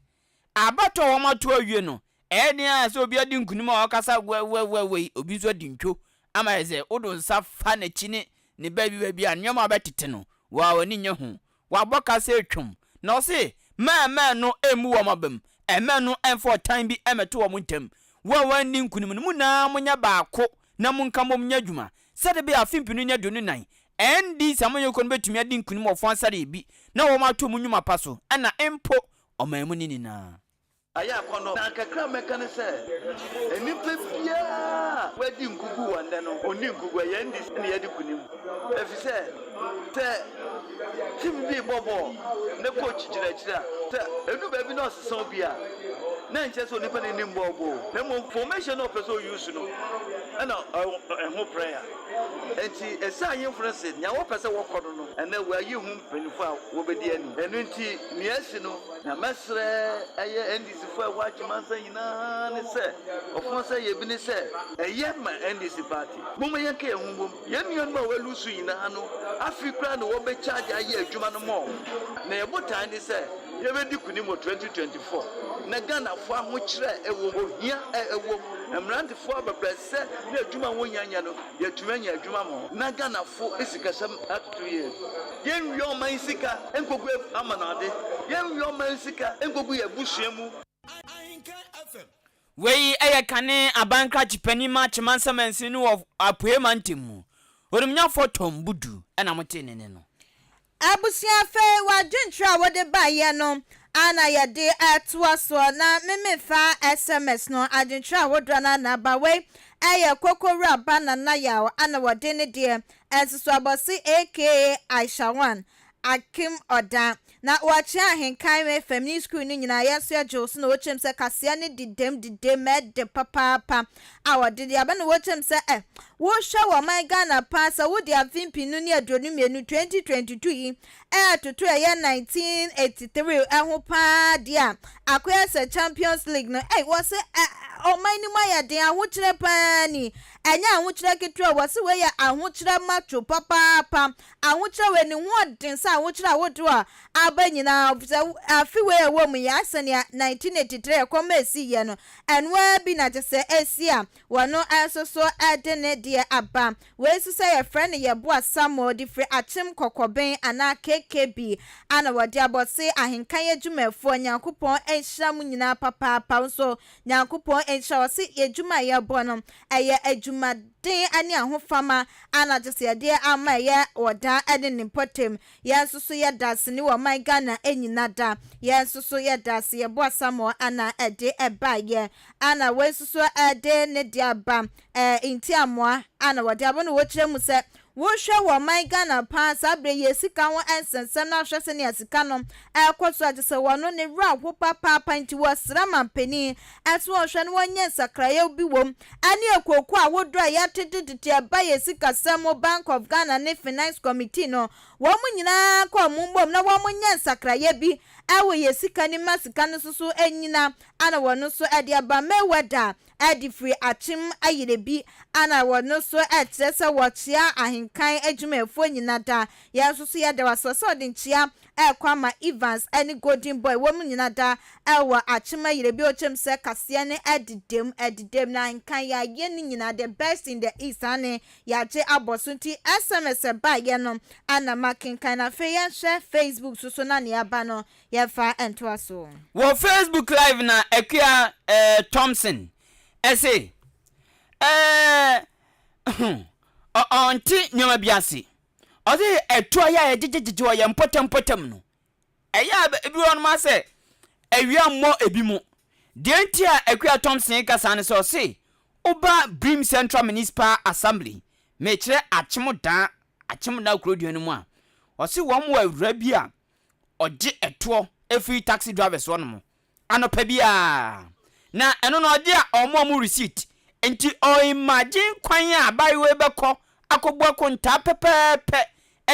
abatoɔ a wɔato awie no, ɛyɛ den ara sɛ obi adi nkunim a ɔkasa wɛwɛwɛwɛ yi, obi nso adi ntwo ama ayɛ sɛ wode wo nsa fa n'akyi ne ne baabi baabi a nneɛma a ɔbɛtete no, waa w'ani nnye ho. Wabɔ ka sɛ twom. Na ɔse mɛɛmɛɛ no mmu wɔn abam, ɛmɛɛ no mfa ɔtan bi mmɛto wɔn ntam. Wo a woanni nkunim no, mo nyinaa monyɛ baako na monka mmom nyɛ adwuma sɛdeɛ ɛbɛyɛ a afe mpenu ne 24 NDC amanyɔkuo no bɛtumi adi nkunim wɔ fɔn asadeɛ bi na wɔn ato mu nnwuma pa so ɛna mpo ɔman mu no nyinaa. Ayɛ akɔnnɔ. Na kakra a mɛka ne sɛ, nnipa biara a wadi nkugu wɔ nnɛ no, ɔnni nkugu. Ɛyɛ NDC na yɛadi nkunim. Efisɛ sɛ team bi rebɔ bɔɔl na coach gyina akyiri a, sɛ ɛdu baabi na ɔsesa obi a, na ɛnkyerɛ sɛ onipa no nnim bɔɔl bɔ o, na mmom formation no a ɔpɛ sɛ ɔuse no na ɛho prayer. Enti ɛsɛ ahemfo no se nea wɔpɛ sɛ wɔkɔ no no, ɛnnɛ wɔayi ho mpanyimfo a wobedi anim. Ɛno nti, nea asi no, nea mɛsrɛ ɛyɛ NDC fo a ɛwɔ Akyemansa nyinaa ne sɛ, ɔfõ sɛ yɛ bi ne sɛ, ɛyɛ ma NDC party. Momma yɛnka yɛn ho mmom. Yɛn nuanom a wɔalusu nyinaa no, afei koraa na wɔbɛcharge ayɛ adwuma no more. Na yɛn botae ne sɛ yɛbɛdi kunim wɔ 2024, na Ghanafoɔ ahokyerɛ a ɛwom, ohia a ɛwom, mmerantefoɔ abɛbrɛsɛ ne adwuma a wɔnnya nyɛ no, yɛatumi anya adwuma ama wɔn. Na Ghanafo sikasɛm atoto yie. Yɛnwia ɔman sika nkogu amanɔde. Yɛnwia ɔman sika nkogu yɛn abusua mu. Wei yɛ kane aban krakye panin ma Kyemansa mansini no wɔ Apueɛ mantam mu. Onimnyafoɔ Tom Budu na motee ne nne no. Abusua afei w'adwenkyerɛ a wode baeɛ no a na yɛde toa soɔ na me mefa sms no adwenkyerɛ ahodoɔ no na aba wei. Ɛyɛ Koko Wura Ba Nana Yaw ana wɔde ne deɛ Nsoso Abɔse aka Aisha One Akim Ɔda na wɔkyea Ahenkan me Family School no nyinaa yɛn nso yɛgye wo so na wɔkyerɛ mu sɛ kaseɛ no didam didam ɛde papaapa a wɔde de aba na wɔkyerɛ mu sɛ ɛ wohwɛ wɔ ɔman Ghana paa sɛ wode afe mpenu ne 22 2022 yi ɛɛtoto ɛyɛ 1983 ɛho paa deɛ a akɔyɛ sɛ Champions League no ɛy wɔse ɛ ɔman no mu ayɛ den ahokyerɛ paa ni ɛnyɛ ahokyerɛ ketewa wɔse wei yɛ ahokyerɛ macho papaapa ahokyerɛ wei ne ho ɔden sɛ ahokyerɛ ahodoɔ a aba nyinaa sɛ afe wei a ɛwɔ mu yi ayɛ sɛ nea 1983 ɛkɔm a ɛsi yɛ no ɛno ara bi na kyɛ sɛ ɛsi a wɔno nso so de ne deɛ aba. Wei nso sɛ yɛfrɛ no Yɛboa Samuel de firi Akyem Kɔkɔben anaa KKB ana wɔde abɔ se Ahenkan adwumayɛfoɔ Nyankopɔn nhyira mo nyinaa papaapa wo nso Nyankopɔn nhyira wo ɔse yɛdwuma a yɛbɔ no ɛyɛ adwumaden ne ahofama ana kyesɛ yɛde ama ɛyɛ ɔdaa ne ne mpɔtam Yɛn nso so yɛda ase ne ɔman Ghana nyina da. Yɛn nso so yɛda ase yɛboa Samuel ana ɛde ɛbaeɛ ana wei nso so ɛde ne deɛ aba ɛɛ nti amoa ana wɔde aba no wɔkyerɛ mu sɛ wohwɛ wɔ ɔman Ghana paa saa berɛ yi sika ho nsɛnsɛm no ahwɛ sɛnea sika no ɛrekɔ so a kyerɛ sɛ wɔno ne werɛ aho papaapa nti wɔsrɛ mampanin ɛso wɔnhwɛ no wɔnyɛ nsakraeɛ bi wom ɛne akuokuo ahodoɔ a yɛatetetete ɛba yɛn sikasɛm mu, Bank of Ghana ne Finance Committee no, wɔn nyinaa nkɔ wɔn mmom na wɔn nyɛ nsakraeɛ bi wɔ yɛn sika no mu ma sika no nso so nnyina ana wɔn nso de aba. Mayweather de firi Akyem Ayirebi ana wɔn nso kyerɛ sɛ wɔkyea ahenkan adwumayɛfoɔ nyina da. Yɛn nso so yɛda wo ase sɛ ɔde nkyea ɛrekɔ ama Evans ne Golden Boy wɔn nyina da wɔ Akyem Ayirebi ɔkyɛm sɛ kaseɛ no ɛdedam ɛdedam na nka yɛayɛ ne nyina the best in the east ane yɛagye abɔ so nti SMS ɛbaeɛ no ana makenkan na afei yɛnhwɛ Facebook so so na nea aba no yɛmfa ntoa so. Wɔ Facebook live na Akua eh, Thompson ɛse eh, ɔnte nneɛma bi ase. Ɔse ɛtoɔ yɛ a yɛgyegyegyegye wɔ yɛn mpɔtam mpɔtam no, ɛyɛ a ebi wɔ nom asɛ awia mmɔ ebi mu. Deɛ nti a Akua Thompson reka saa ne sɛ ɔse woba Birim Central Municipal Assembly, mekyerɛ Akyem Daa, Akyem Daa kurodua no mu a, ɔse wɔn wɔ awura bi a ɔgye ɛtoɔ firi taxi drivers hɔ nom anɔpa biara na ɛno no ɔgye a ɔmma ɔmo receipt nti ɔ imagine kwan a abaayewa yi bɛkɔ akɔbu akontaa pɛpɛɛpɛ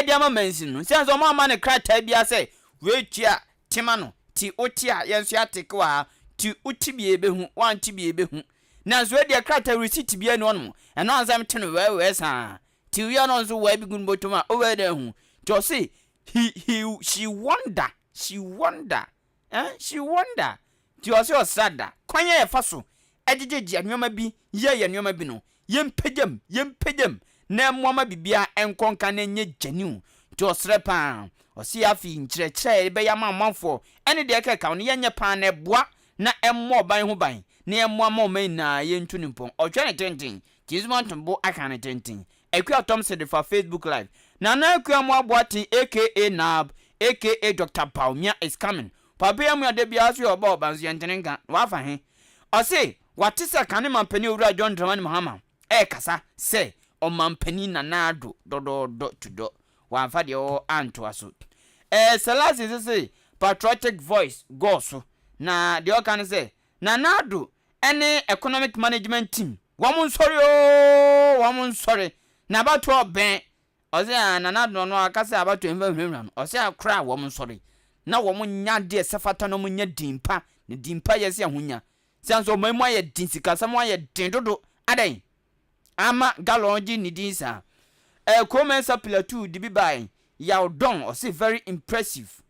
de ama mansin no nsiane sɛ ɔmo amma no krataa biara sɛ wei tua tema no ti wote a yɛn nso yɛateke wɔ ha ti wote bi a yɛbɛhu woante bi a yɛbɛhu nanso wei deɛ krataa receipt biara ni hɔnom ɛno ansa mete no wɛɛwɛɛ saa ti wia no nso wɛɛ bi gu no bɔtɔm a ɔwɛɛ dɛ ahu nti ɔse he he she wonder she wonder Eh, she wonder. Nti ɔse ɔsra da. Kwan a yɛfa so gyegyegye nneɛma bi yɛ yɛn nneɛma bi no, yɛmpagya mu, yɛmpagya mu na ɛmmoa ma biribiara nkɔ nka na ɛnyɛ genuine. Nti ɔsrɛ paa. Ɔse afei nkyerɛkyerɛ a yɛde bɛyɛ ama amanfoɔ ɛne deɛ ɛkeka ho no yɛnyɛ paa na ɛboa na ɛmmɔ ɔban ho ban na ɛmmoa ma ɔman nyinaa yɛntu no mpɔn. Ɔtwɛ ne tenten. Nti nso moato bo aka ne tenten. Akua Thompson de fa Facebook live. Nana Akua Amoah Boateng aka Nab aka Doctor Bawumia is coming. Papa yi amua da biara so yɛ ɔba ɔba nso yɛntene nka na wafa he? Ɔse wate sɛ kane mampanin Owura John Dramani Mahama ɛɛkasa sɛ ɔmampanin Nana Addo dɔdɔɔdɔ to dɔ. Wamfa deɛ ɔwɔ antoa so. Ɛɛ Selassie nso se patriotic voice gɔɔ so na deɛ ɔka ne sɛ Nana Addo ne Economic Management Team wɔn nsɔre oo wɔn nsɔre na abatoɔ bɛn ɔsɛ a Nana Addo ɔno aka sɛ abatoɔ mfa nhunahuna no ɔsɛ akora a wɔn nsɔre na wɔn nya adeɛ sɛ fata na wɔn nya din pa na din pa yɛ sɛ ahonya sɛ nso ɔman mu ayɛ den sikasɛm ayɛ den dodo adɛn ama galɔn gye ne din saa ɛɛ Kuo Mensah Plateau de bi bae Yaw Dɔn ɔse very impressive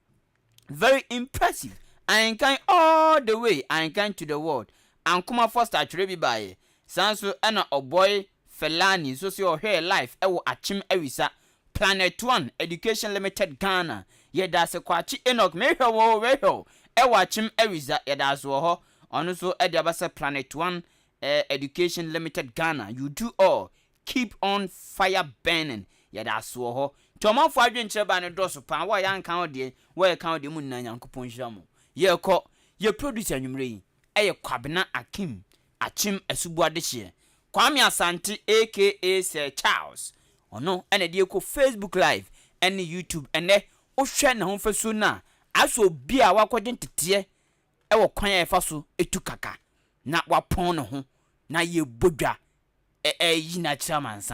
Very impressive Ahenkan all the way Ahenkan to the world Ankoma Foster atwerɛ bi baeɛ Saa nso na Ɔbɔe Felani nso se ɔhwɛɛ live wɔ Akyem Awisa Planet One Education Limited Ghana Yɛdaase Kwakye Enoch mehwɛ wo oo mehwɛ wo wɔ Akyem Awisa Yɛdaase wɔ hɔ Ɔno nso de aba sɛ Planet One Education Limited Ghana You do all Keep on fire burning yɛda ase wɔ hɔ. Nti ɔmanfoɔ adwenkyerɛ baa no dɔɔso paa wo a yɛanka wo deɛ wo a yɛka wo deɛ mo nyinaa Nyankopɔn nhyira mo. Yɛrekɔ, yɛ producer anwummerɛ yi ɛyɛ Kwabena Akim Akyem Asuboa Dehyeɛ. Kwame Asante aka Sir Charles, ɔno na ɛde rekɔ Facebook Live ne YouTube. Ɛnnɛ, wohwɛ n'ahofasuo no a, ayɛ sɛ obi a wakɔgye nteteɛ wɔ kwan a yɛfa so tu kaka na wapɔn ne ho na yɛbɔ dwa reyi no akyerɛ amansan.